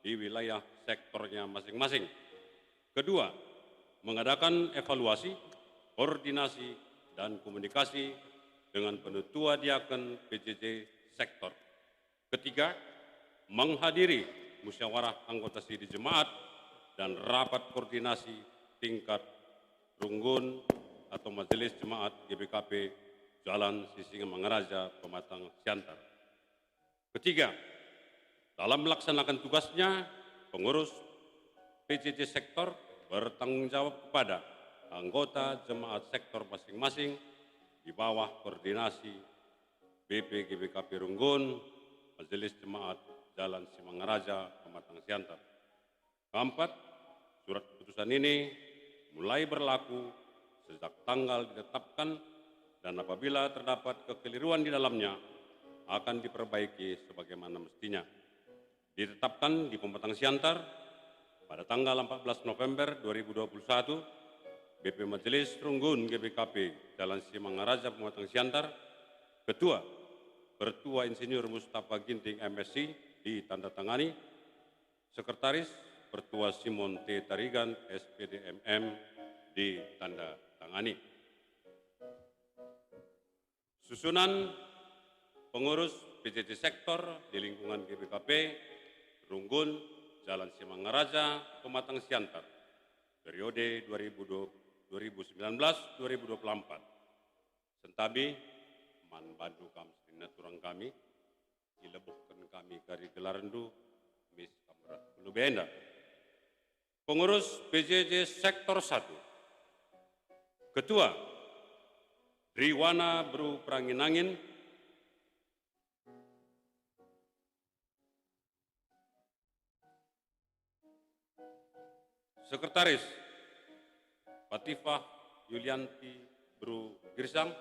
di wilayah sektornya masing-masing. Kedua, mengadakan evaluasi, koordinasi, dan komunikasi dengan penutua diaken P J J sektor. Ketiga, menghadiri musyawarah anggota sidi jemaat dan rapat koordinasi tingkat runggun atau majelis jemaat G B K P Jalan Sisingamangaraja Pematang Siantar. Ketiga, dalam melaksanakan tugasnya, pengurus P J J sektor bertanggung jawab kepada anggota jemaat sektor masing-masing di bawah koordinasi B P G B K P Runggun, Majelis Jemaat Jalan Simangaraja, Pematang Siantar. Keempat, surat keputusan ini mulai berlaku sejak tanggal ditetapkan, dan apabila terdapat kekeliruan di dalamnya, akan diperbaiki sebagaimana mestinya. Ditetapkan di Pematang Siantar pada tanggal empat belas November dua ribu dua puluh satu, B P Majelis Runggun G B K P Jalan Simangaraja Pematang Siantar, Ketua, Pertua Insinyur Mustafa Ginting M Si, ditandatangani. Sekretaris, Pertua Simon T Tarigan, S P D M M, ditandatangani. Susunan pengurus P J J sektor di lingkungan G B K P, Runggun, Jalan Simangaraja, Pematang Siantar, periode dua ribu dua, dua ribu sembilan belas dua ribu dua puluh empat. Sentabi man bandu kam senina turang kami, ilebuhken kami kari gelarndu, mis kam ras ku lebe enda. Pengurus P J J Sektor satu. Ketua, Riwana Beru Peranginangin. Sekretaris, Patifah Yulianti Beru Girsang.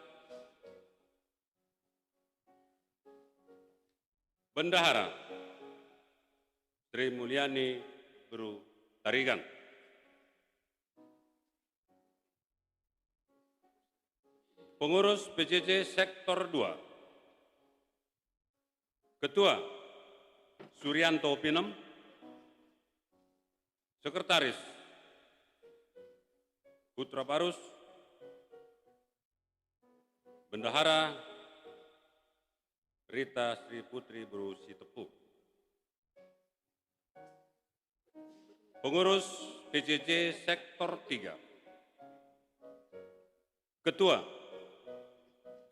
Bendahara, Sri Mulyani Beru Tarigan. Pengurus P J J Sektor dua. Ketua, Suryanto Pinem. Sekretaris, Putra Barus. Bendahara, Rita Sri Putri Beru Sitepu. Pengurus P J J Sektor tiga. Ketua,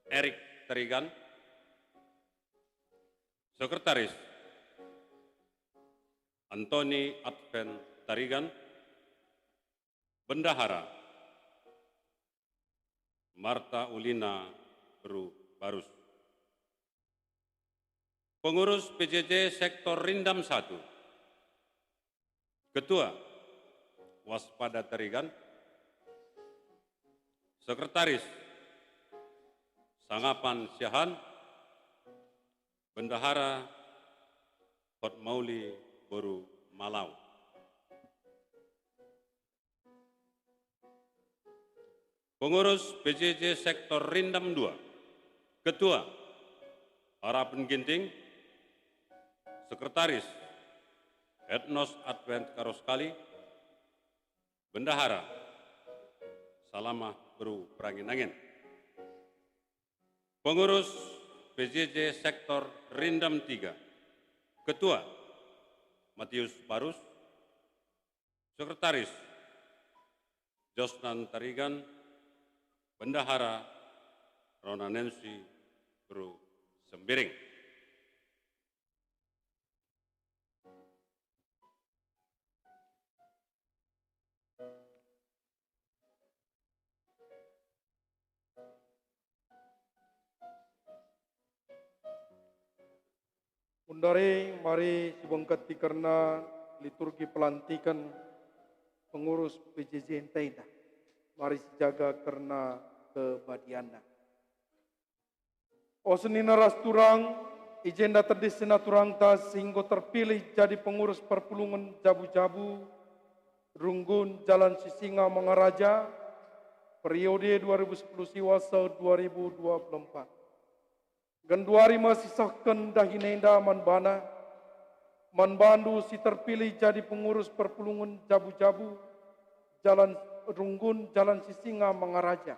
Erik Tarigan. Sekretaris, Antoni Advent Tarigan. Bendahara, Marta Ulina Beru Barus. Pengurus P J J Sektor Rindam satu. Ketua, Waspada Tarigan. Sekretaris, Sangapan Siahaan. Bendahara, Hotmauli Beru Malau. Pengurus P J J Sektor Rindam dua. Ketua, Harapen Ginting. Sekretaris Etnos Advent Karo Sekali, Bendahara Salamah Beru Perangin-angin. Pengurus P J J Sektor Rindam tiga, Ketua Matius Barus, Sekretaris Josnan Tarigan, Bendahara Rona Nancy Beru Sembiring. Undari mari sibengketi kerna liturgi pelantiken pengurus P J J ntenda. Mari sijaga kerna kebadianna. O senina ras turang, i jenda tedis sina turangta si enggo terpilih jadi pengurus perpulungen jabu-jabu, Runggun Jalan Sisinga Mangaraja, periode dua ribu sepuluh siwa seh dua ribu dua puluh empat. Genduari me sisehken dahin enda man bana, man bandu si terpilih jadi pengurus perpulungen jabu-jabu, Jalan Runggun Jalan Sisinga Mangaraja.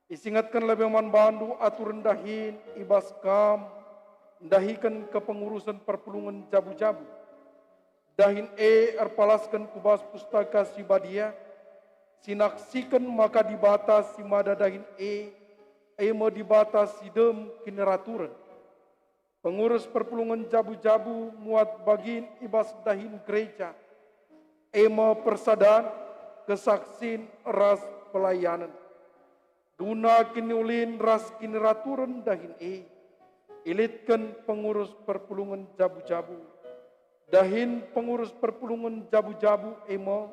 Isingetken lebe man bandu aturen dahin i bas kam ndahiken kepengurusen perpulungen jabu-jabu. Dahin e erpalasken ku bas Pustaka Si Badia, si naksiken maka Dibata si mada dahin e, e me Dibata si dem kiniraturen. Pengurus perpulungen jabu-jabu muat bagin i bas dahin gereja, e me persadan, kesaksin, ras pelayanen. Guna kiniulin ras kiniraturen dahin e, ilitken pengurus perpulungen jabu-jabu. Dahin pengurus perpulungen jabu-jabu e me,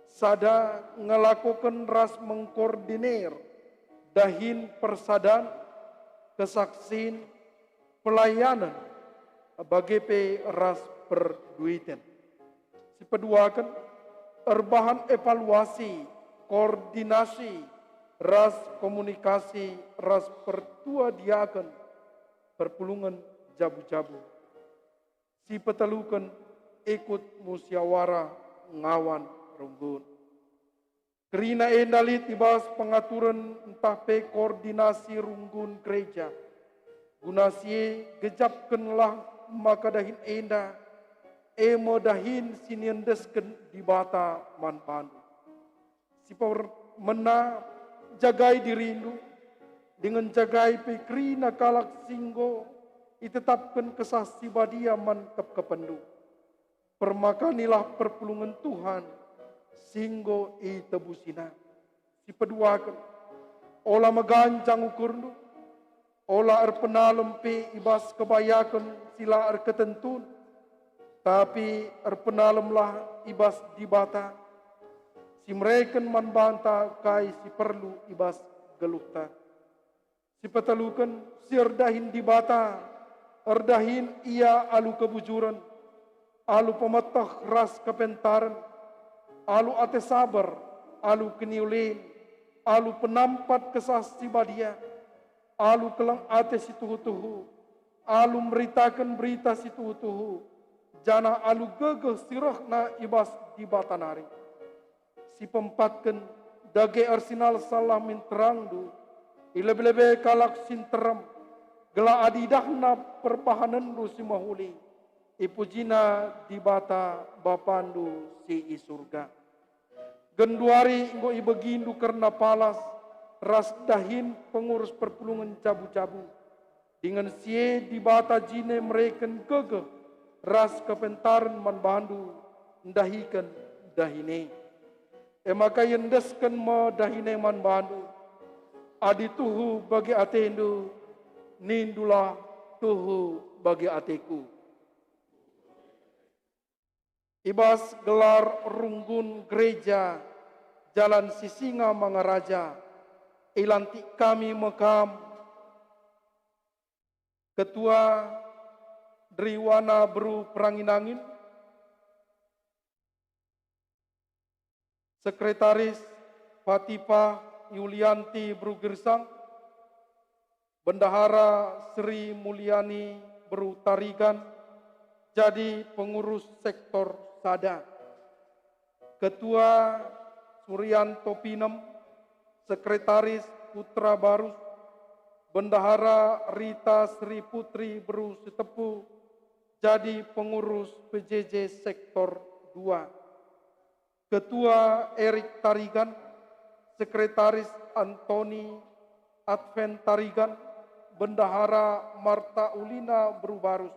sada ngelakoken ras mengkoordinir dahin persadan, kesaksin, pelayanen, bage pe ras perduiten. Sipeduaken, erbahan evaluasi, koordinasi, ras komunikasi ras pertua diaken perpulungen jabu-jabu. Sipeteluken, ikut musyawarah ngawan runggun. Kerina enda lit i bas pengaturen ntah pe koordinasi runggun gereja. Guna si e, gejapkenlah maka dahin enda, e me dahin si niendesken Dibata man bandu. Si permena, jagai dirindu, dingen jagai pe kerina kalak si enggo itetapken Kesah Si Badia man kepkepenndu. Permakanilah perpulungen Tuhan si enggo itebusina. Sipeduaken, ola meganjang ukurndu, ola erpenalem pe i bas kebayaken si la erketentun, tapi erpenalemlah i bas Dibata, si mereken man banta kai si perlu i bas geluhta. Sipeteluken, si erdahin Dibata, erdahin ia alu kebujuren, alu pemeteh ras kepentaren, alu ate saber, alu kiniulin, alu penampat Kesah Si Badia, alu keleng ate si tuhu-tuhu, alu meritaken berita si tuhu-tuhu, janah alu gegeh si rehna i bas Dibata nari. Sipeempatken, dage ersinalsal min terangndu i lebe-lebe kalak si nterem, gelah adi idahna perbahanenndu si mehuli, ipujina Dibata Bapandu si i Surga. Genduari enggo ibegindu kerna palas ras dahin pengurus perpulungen jabu-jabu. Dingen si e Dibata jine mereken gegeh ras kepentaren man bandu ndahiken dahin e. E maka iendesken me dahin e man bandu. Adi tuhu bage atendu, nindulah, "Tuhu bage ateku." I bas gelar runggun gereja Jalan Sisinga Mangaraja, ilantik kami me kam, Ketua Driwana Beru Perangin-angin, Sekretaris Fatipah Yulianti Beru Girsang, Bendahara Sri Mulyani Beru Tarigan, jadi pengurus sektor sada. Ketua Suryanto Pinem, Sekretaris Putra Barus, Bendahara Rita Sri Putri Beru Sitepu, jadi pengurus P J J Sektor dua. Ketua Erik Tarigan, Sekretaris Antoni Advent Tarigan, Bendahara Marta Ulina Beru Barus,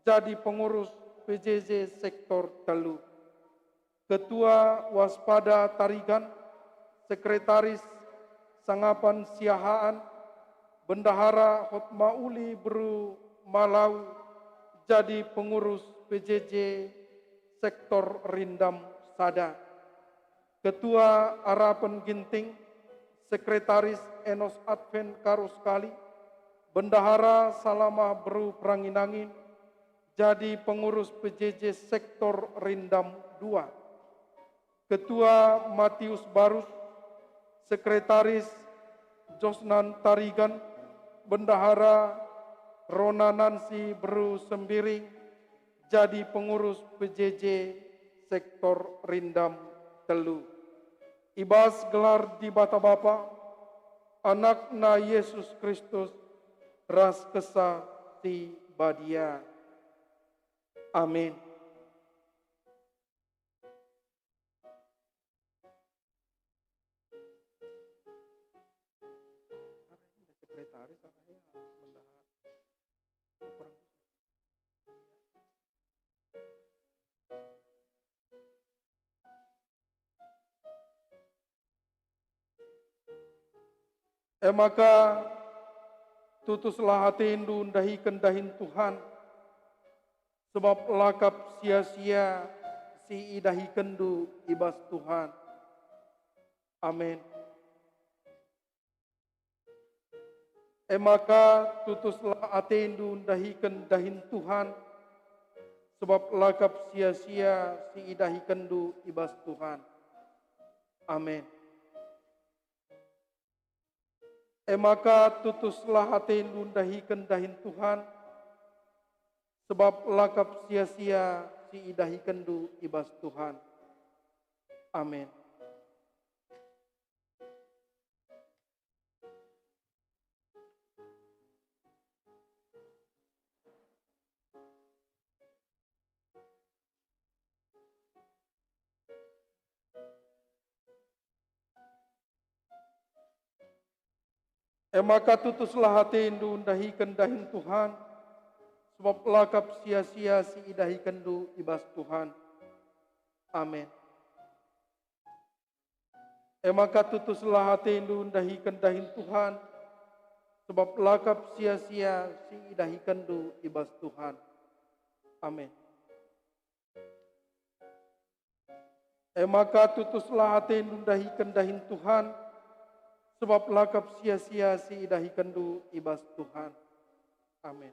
jadi pengurus P J J Sektor telu. Ketua Waspada Tarigan, Sekretaris Sangapan Siahaan, Bendahara Hotma Uli Beru Malau, jadi pengurus P J J Sektor Rindam sada. Ketua Arapen Ginting, Sekretaris Enos Advent Karuskali, Bendahara Salama Beru Peranginangin, jadi pengurus P J J Sektor Rindam dua. Ketua Matius Barus, Sekretaris Josnan Tarigan, Bendahara Rona Nansi Beru Sembiring, jadi pengurus P J J Sektor Rindam telu. I bas gelar Dibata Bapa, Anakna Yesus Kristus, ras Kesah Si Badia. Amin. E maka, tutuslah atendu ndahiken dahin Tuhan, sebab la kap sia-sia si idahikenndu i bas Tuhan. Amin. E maka, tutuslah atendu ndahiken dahin Tuhan, sebab la kap sia-sia si idahikenndu i bas Tuhan. Amin. E maka, tutuslah atendu ndahiken dahin Tuhan, sebab la kap sia-sia si idahikenndu i bas Tuhan. Amin. E maka, tutuslah atendu ndahiken dahin Tuhan, sebab la kap sia-sia si idahikenndu i bas Tuhan. Amin. E maka, tutuslah atendu ndahiken dahin Tuhan, sebab la kap sia-sia si idahikenndu i bas Tuhan. Amin. E maka, tutuslah atendu ndahiken dahin Tuhan, sebab la kap sia-sia si idahikenndu i bas Tuhan. Amin.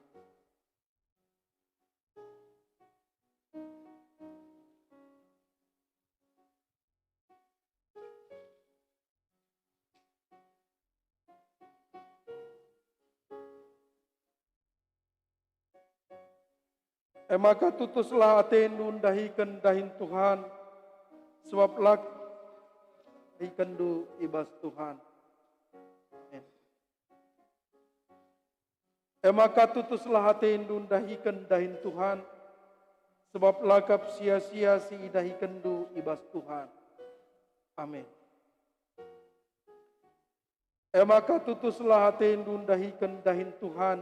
E maka, tutuslah atendu ndahiken dahin Tuhan, sebab la kap sia idahikenndu i bas Tuhan. Amin. E maka, tutuslah atendu ndahiken dahin Tuhan, sebab la kap sia-sia si idahikenndu i bas Tuhan. Amin. E maka, tutuslah atendu ndahiken dahin Tuhan,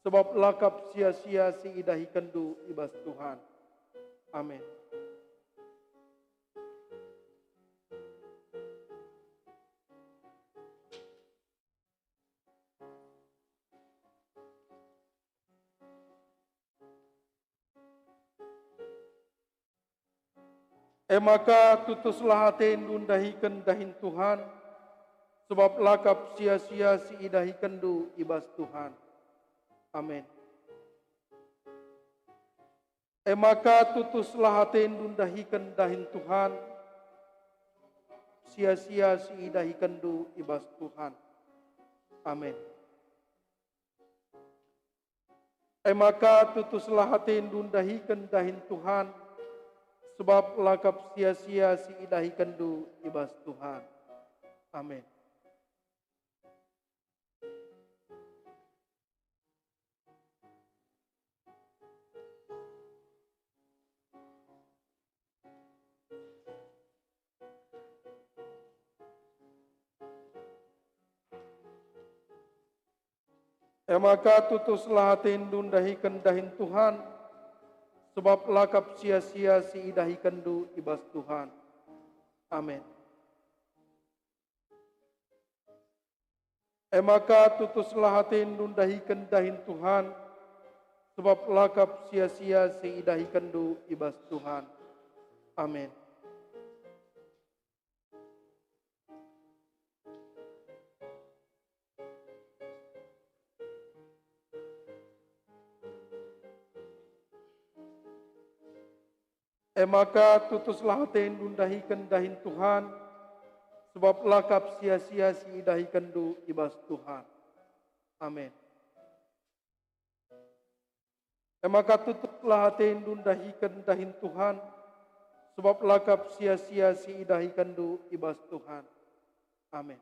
sebab la kap sia-sia si idahikenndu i bas Tuhan. Amin. E maka, tutuslah atendu ndahiken dahin Tuhan, sebab la kap sia-sia si idahikenndu i bas Tuhan. Amin. E maka, tutuslah atendu ndahiken dahin Tuhan, sia-sia si idahikenndu i bas Tuhan. Amin. E maka tutuslah atendu ndahiken dahin Tuhan, sebab la kap sia-sia si idahikenndu i bas Tuhan. Amin. E maka tutuslah atendu ndahiken dahin Tuhan, sebab la kap sia-sia si idahikenndu i bas Tuhan. Amin. E maka tutuslah atendu ndahiken dahin Tuhan, sebab la kap sia-sia si idahikenndu i bas Tuhan. Amin. E maka tutuslah atendu ndahiken dahin Tuhan, sebab la kap sia-sia si idahikenndu i bas Tuhan. Amin. E maka tutuslah atendu ndahiken dahin Tuhan, sebab la kap sia-sia si idahikenndu i bas Tuhan. Amin.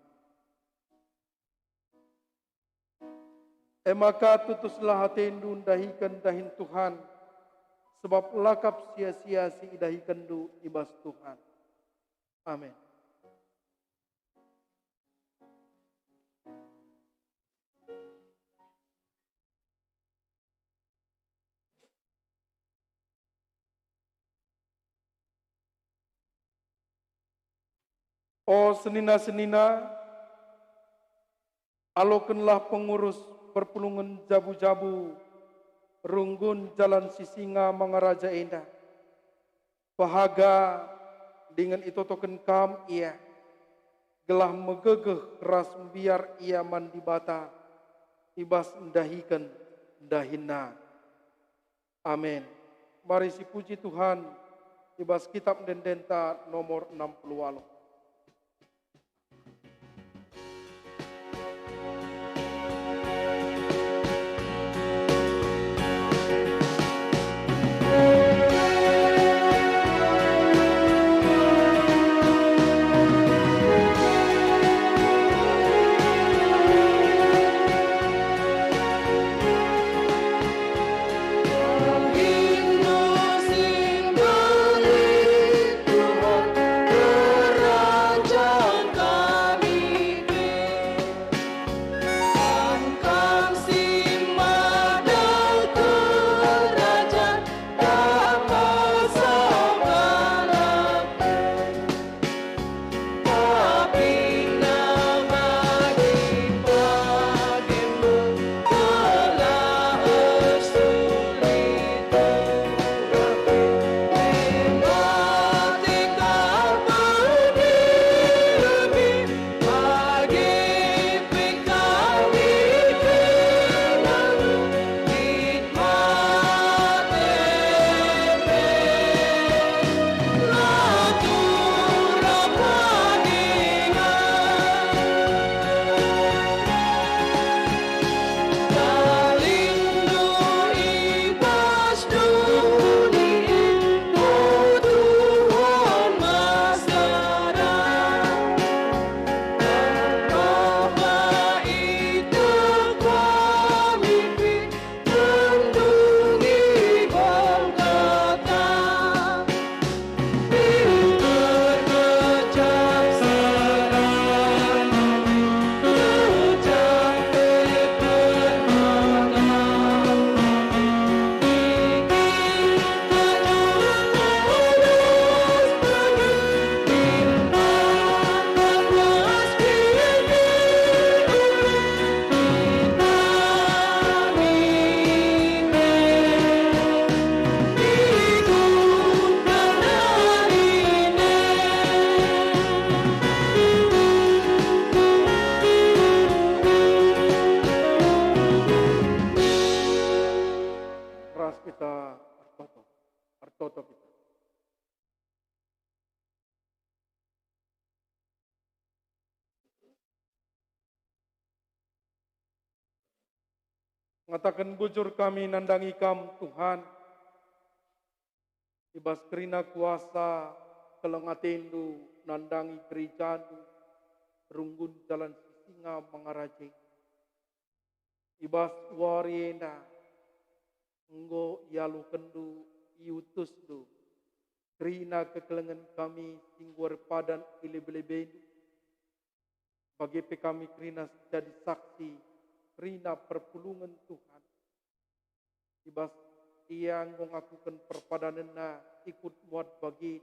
E maka tutuslah atendu ndahiken dahin Tuhan, sebab la kap sia-sia si idahikenndu i bas Tuhan. Amin. O senina-senina, alokenlah pengurus perpulungen jabu-jabu runggun Jalan Sisingamangaraja enda. Pehaga dingen itotoken kam ia, gelah megegeh ras mbiar ia man Dibata i bas ndahiken dahinna. Amin. Mari sipuji Tuhan i bas Kitap Ende-endenta nomor enam puluh waluh. Ngataken bujur kami nandangi Kam, Tuhan, i bas kerina kuasa keleng ateNdu nandangi gerejaNdu runggun Jalan Sisingamangaraja. I bas wari enda enggo ialokenNdu, iutusNdu kerina kekelengen kami si enggo erpadan i lebe-lebeNdu. Bage pe kami kerina si jadi saksi kerina perpulungen Tuhan. I bas ia enggo ngakuken perpadanenna ikut muat bage,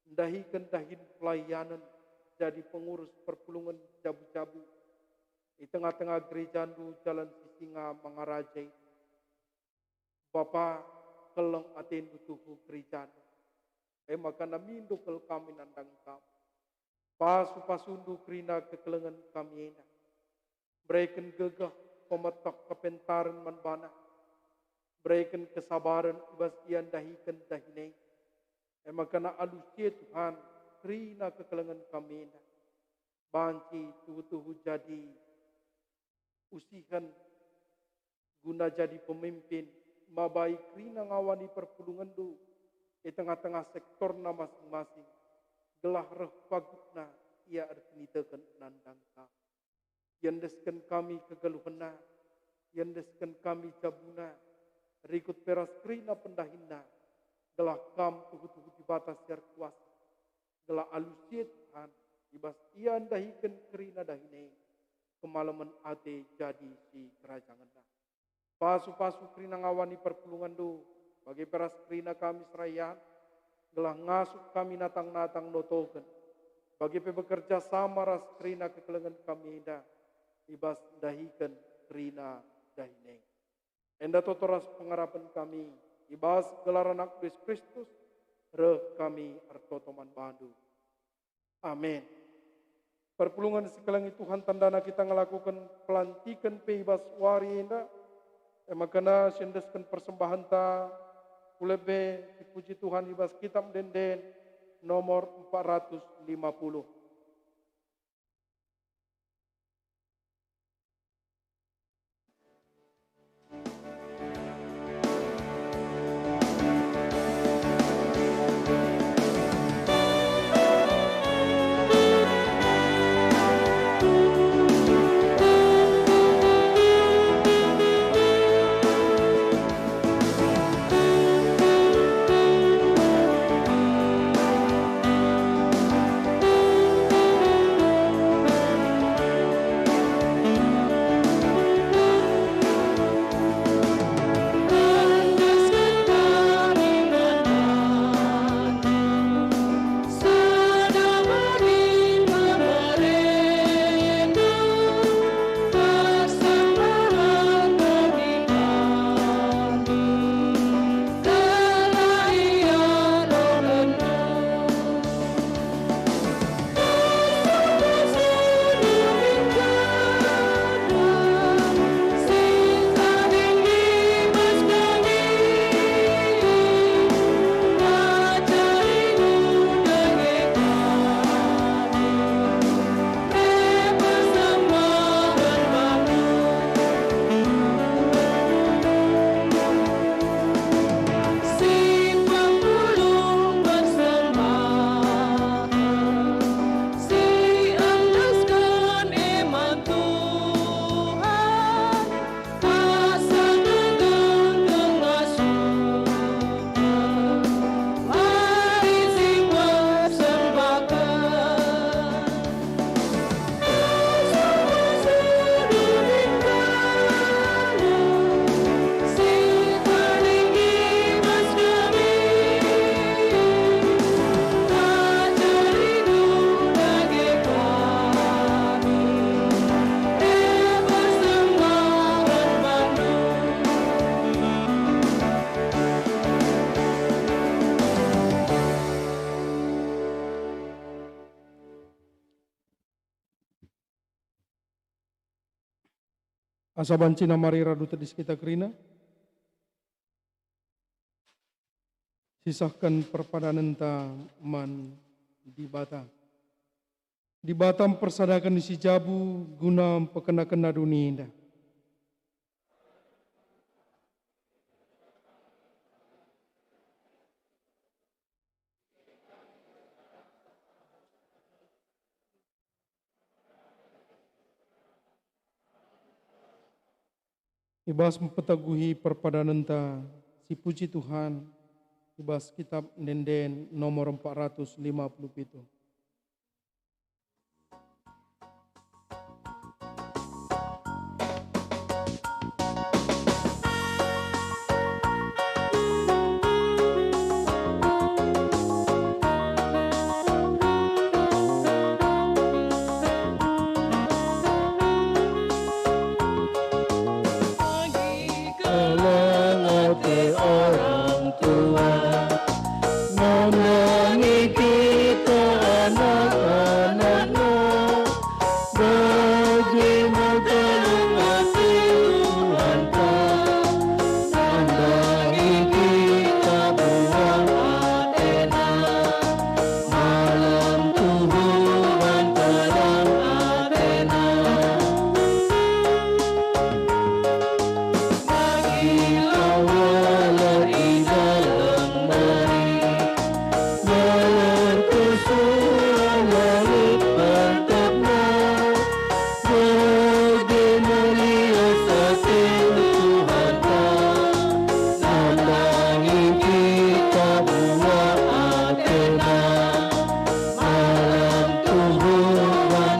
ndahiken dahin pelayanen, jadi pengurus perpulungen jabu-jabu i tengah-tengah gerejaNdu Jalan Sisingamangaraja. Bapa, keleng ateNdu tuhu gerejaNdu, e maka namindu kal kami nandangi Kam. Pasu-pasuNdu kerina kekelengen kami enda. Bereken gegeh, pemeteh, kepentaren man bana. Bereken kesabaren i bas ia ndahiken dahin e. E maka alu si e, Tuhan, kerina kekelengen kami enda banci tuhu-tuhu jadi usihen guna jadi pemimpin, mabai kerina ngawani perpulungenNdu i tengah-tengah sektorna masing-masing, gelah reh pagupna ia erkiniteken nandangi Kam. Iendesken kami kegeluhenna, iendesken kami jabuna, rikut pe ras kerina pendahinna, gelah Kam tuhu-tuhu Dibata si erkuasa, gelah alu si e, Tuhan, i bas ia ndahiken kerina dahin e, kemalemen ate jadi sikerajangenna. Pasu-pasu kerina ngawani perpulungenNdu, bage pe ras kerina kami serayan, gelah ngasup kami natang-natang notoken, bage pe bekerja sama ras kerina kekelengen kami enda, i bas ndahiken kerina dahin e. Enda toto ras pengarapen kami, i bas gelar AnakNdu Jesus Kristus, reh kami ertoto man baNdu. Amin. Perpulungen si kelengi Tuhan, tandana kita ngelakuken pelantiken pe i bas wari enda, e maka siendesken persembahenta ku lebe dipuji Tuhan i bas Kitab Ende-enden nomor empat ratus lima puluh. Asa banci mari radu tedis kita kerina, sisahken perpadanenta man Dibata. Dibata mpersadaken si jabu guna mpekenna-kenna doni enda. I bas mpeteguhi perpadanenta, sipuji Tuhan, i bas Kitab Ende-enden nomor empat ratus lima puluh pitu. Keleng ate orang tua, nandangi kita anak-anakNa, bage me keleng ate Tuhanta, nandangi kita buah ateNa. Malem tuhu banta lang atena. Bagi awala i dalam nari, malem tuhu lit pentapna. Bage me lias ate Tuhanta, nandangi kita buah ateNa. Malem tuhu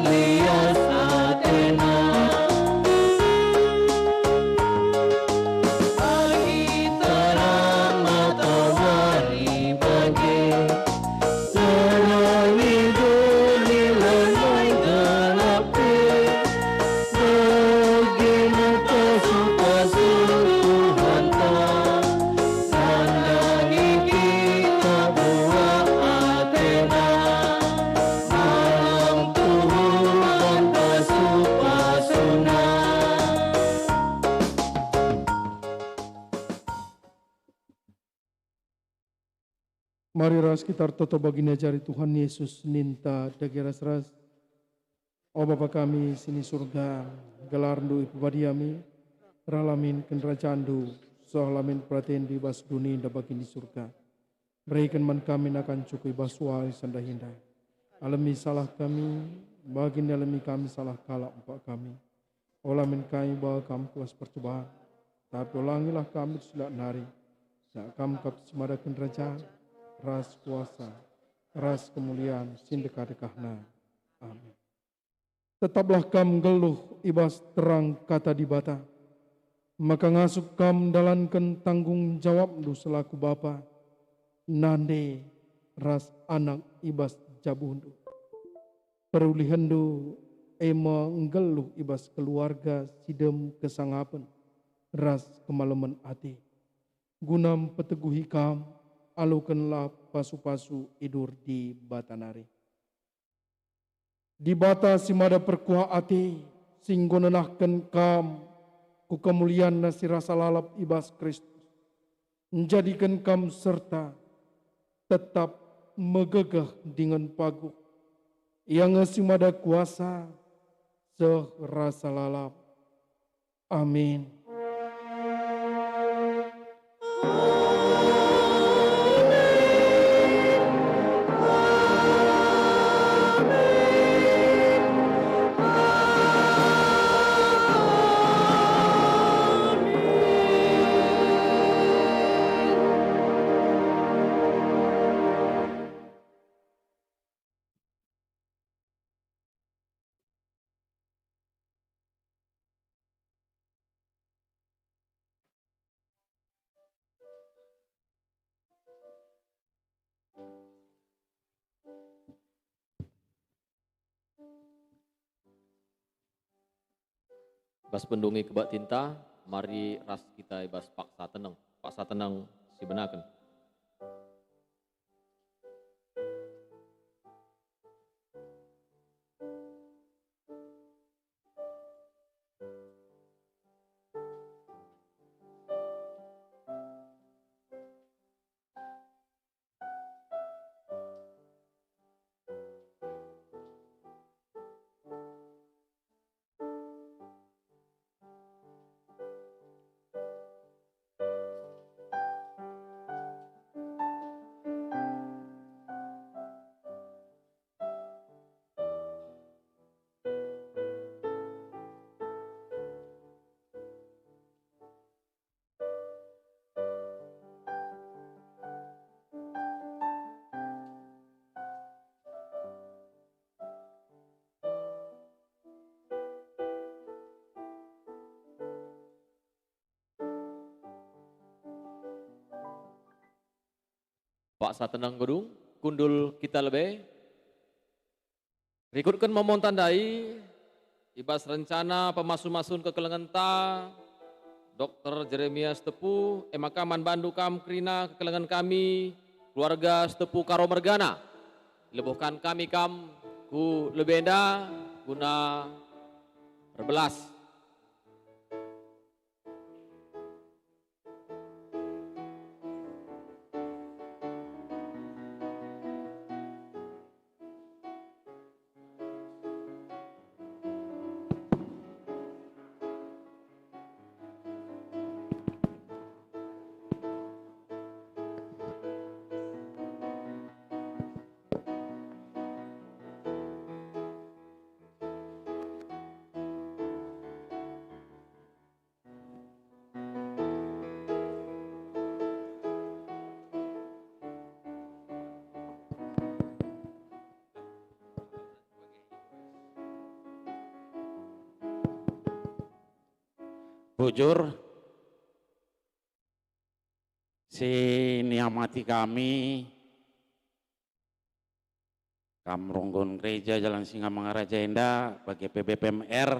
lias ateNa. Bagi terang matawari bage, Terang i doni lanai gelap pe, bage me pasu-pasu Tuhanta, nandangi kita buah ateNa, malem tuhu banta pasu-pasuNa. Mari ras kita ertoto bagi niajari Tuhan Yesus ninta dage ras-ras. O Bapa kami si ni Surga, gelarNdu ipebadiami, reh la min kinirajanNdu, seh la min peratenNdu i bas doni enda bagi ni Surga. Beriken man kami nakan cuku i bas wari si ndai enda. Alemi salah kami, bagi nalemi kami salah kalak empak kami. Ola min kami bawa Kam ku bas percuban, tapi olangilah kami si la nari, sabap Kam kap si mada kinirajan, ras kuasa, ras kemulian si ndekah-ndekahna. Amin. Tetaplah kam nggeluh i bas terang Kata Dibata, maka ngasup kam ndalanken tanggung jawabndu selaku bapa, nande, ras anak i bas jabuhndu. Perulihenndu e me nggeluh i bas keluarga si dem kesangapen ras kemalemen ate, guna mpeteguhi kam, alokenlah pasu-pasu idur Dibata nari. Dibata si mada perkuah ate, si enggo nenahken kam ku kemulianNa si rasa lalap i bas Kristus, njadiken kam serta tetap megegeh dingen paguh. Ia nge si mada kuasa seh rasa lalap. Amin. Bas pendungi kebaktinta, mari ras kita i bas paksa teneng, paksa teneng si benaken. Asa tenang gedung, kundul kita lebe. Rikutken momonta ndai, i bas rencana pemasu-masun kekelengenta, Dokter Jeremia Sitepu, e maka man bandu kam kerina kekelengen kami, keluarga Sitepu Karo mergana. Lebuhkan kami kam ku lebenda guna erbelas. Bujur, si niamati kami, kam runggun gereja Jalan Singamangaraja enda, bage pe B P M R,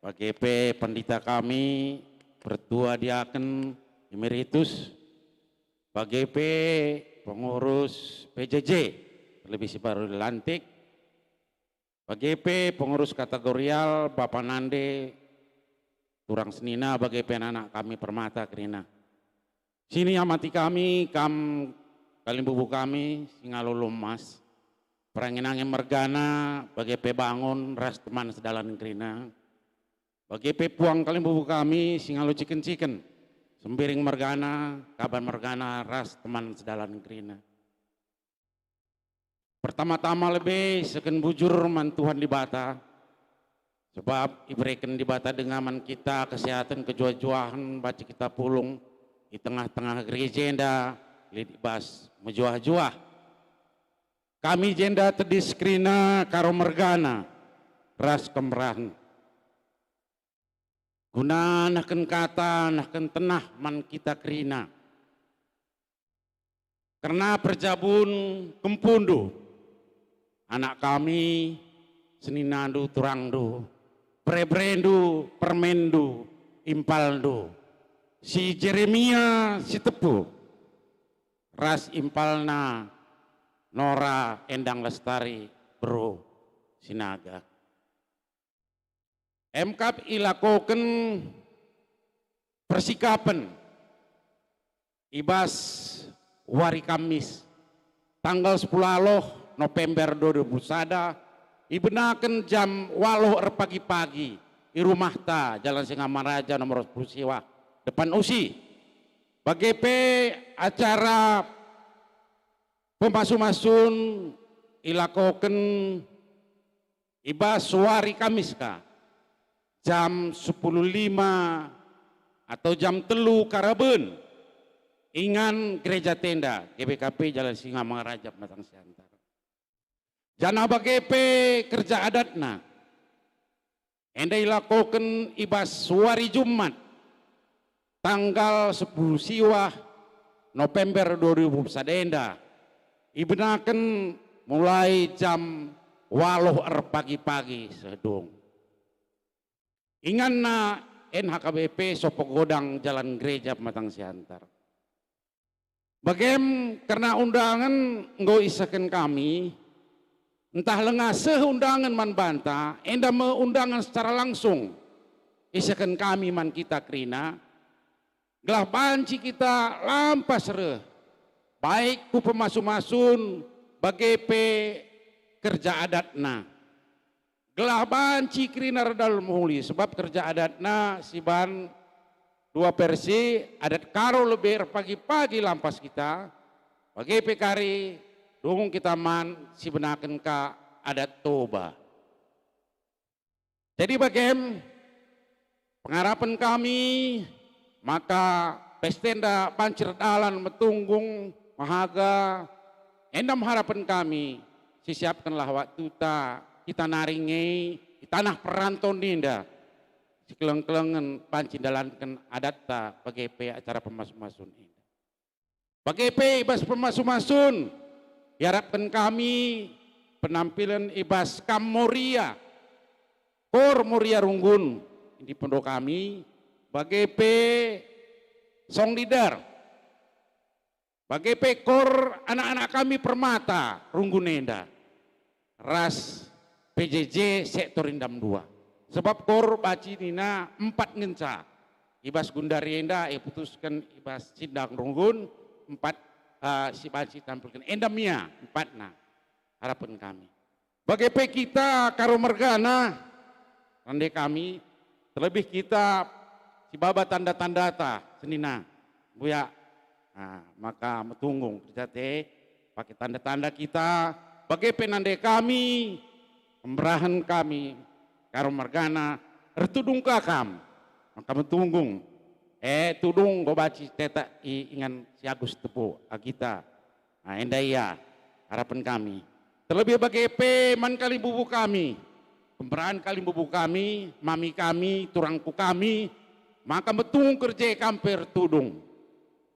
bage pe pendeta kami, pertua diaken emeritus, bage pe pengurus P J J, terlebih si baru dilantik, bage pe pengurus kategorial, bapa nande, turang senina, bage pe anak kami permata kerina. Si niamati kami, kam kalimbubu kami, si ngalo Lumas, perangin-angin mergana, bage pe Bangun ras teman sedalan kerina, bage pe puang kalimbubu kami, si ngalo Ciken-ciken, Sembiring mergana, Kaban mergana ras teman sedalan kerina. Pertama-tama lebe isehken bujur man Tuhan Dibata, sebab ibereken Dibata denga man kita kesehaten, kejuah-juahen, banci kita pulung i tengah-tengah gereja enda lit i bas mejuah-juah. Kami jenda tedis kerina Karo mergana ras kemerahen, guna nehken kata, nehken tenah man kita kerina. Kerna perjabun kempundu, anak kami, seninandu, turangndu, bere-berendu, permenndu, impalndu, si Jeremia Sitepu, ras impalna Nora Endang Lestari, beru Sinaga. Emkap ilakoken persikapen i bas wari Kamis, tanggal sepuluh November dua ribu sada, ibenaken jam waluh erpagi-pagi i rumahta, Jalan Singamangaraja nomor sepuluh Siwah, depan U S I. Bage pe acara pemasu-masun ilakoken i bas wari Kamis ka, jam sepuluh lima atau jam telu karaben, ingan gereja tenda G B K P Jalan Singamangaraja Pematang Siantar. Janah bage pe kerja adatna, enda ilakoken i bas wari Jumat, tanggal sepuluh Siwah November dua ribu sada enda, ibenaken mulai jam waluh erpagi-pagi seh dung. Inganna N H K B P Sopo Godang, Jalan Gereja Pematang Siantar. Bagem kerna undangen enggo isehken kami, ntah langa seh undangen man banta, enda me undangen secara langsung isehken kami man kita kerina, gelah banci kita lampas reh, baik ku pemasu-masun, bage pe kerja adatna. Gelah banci kerina erdalem mehuli, sebab kerja adatna siban dua versi, adat Karo lebe erpagi-pagi lampas kita, bage pe kari dung kita man sibenaken ka adat Toba. Jadi bagem, pengarapen kami maka pesta enda banci erdalan metunggung, mehaga, enda me harapen kami, sisiapkenlah waktuta, kita nari nge i tanah perantau enda, sikeleng-kelengen banci ndalanken adatta bage pe acara pemasu-masun enda. Bage pe i bas pemasu-masun, iarapken kami penampilen i bas Kam Moria, Kor Moria Runggun, indi pendo kami, bage pe song leader, bage pe kor anak-anak kami Permata Runggun enda, ras P J J sektor Indam dua. Sebab kor banci nina empat ngenca. I bas gundari enda iputusken i bas Sindang Runggun empat, eh, si banci tampilken. Enda mia empatna harapen kami. Bage pe kita Karo mergana, nande kami, terlebih kita si baba tanda-tandata senina, mbuyak. Nah, maka metunggung kerja te, pake tanda-tanda kita, bage pe nande kami, kemerahen kami, Karo mergana, ertudung ka kam, maka metunggung, eh, tudung enggo banci tetak i ingan si Agus Tepu Agita. Nah, enda ia harapen kami. Terlebih bage pe man kalimbubu kami, kemerahen kalimbubu kami, mami kami, turangku kami, maka metunggung kerja kam pe ertudung.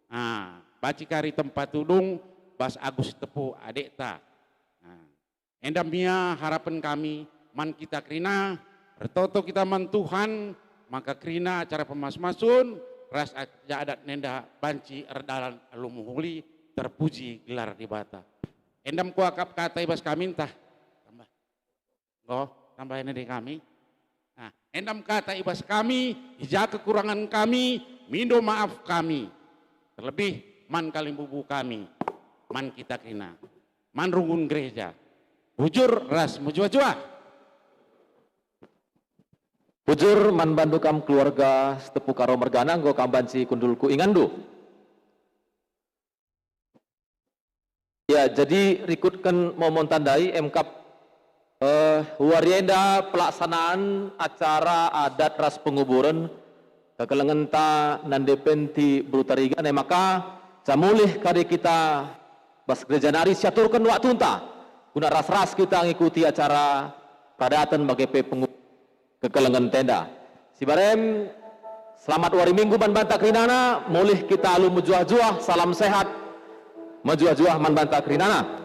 Ah, banci kari tempa tudung bas Agus Tepu adekta. Ah, enda mia harapen kami man kita kerina, ertoto kita man Tuhan, maka kerina acara pemas-masun ras acara adat nenda banci erdalan alu mehuli, terpuji gelar Dibata. Enda me kuakap kata i bas kami ntah. Tambah. Enggo, tambah nande kami. Nah, enda me kata i bas kami, i ja kekurangen kami, mindo maaf kami. Terlebih man kalimbubu kami, man kita kerina, man runggun gereja. Bujur ras mejuah-juah. Bujur man bandu kam keluarga Sitepu Karo mergana enggo kam banci kundul ku inganndu. Ya, jadi rikutken momon tandai, emkap, eh, wari enda pelaksanaan acara adat ras penguburen kekelengenta nande penti Beru Tarigan, e maka camulih kari kita bas gereja nari siaturken waktunta, guna ras-ras kita ngikuti acara peradaten bage pe pengu- kekelengen tenda. Sibarem, selamat wari Minggu man banta kerinana, mulih kita alu mejuah-juah, salam sehat, mejuah-juah man banta kerinana.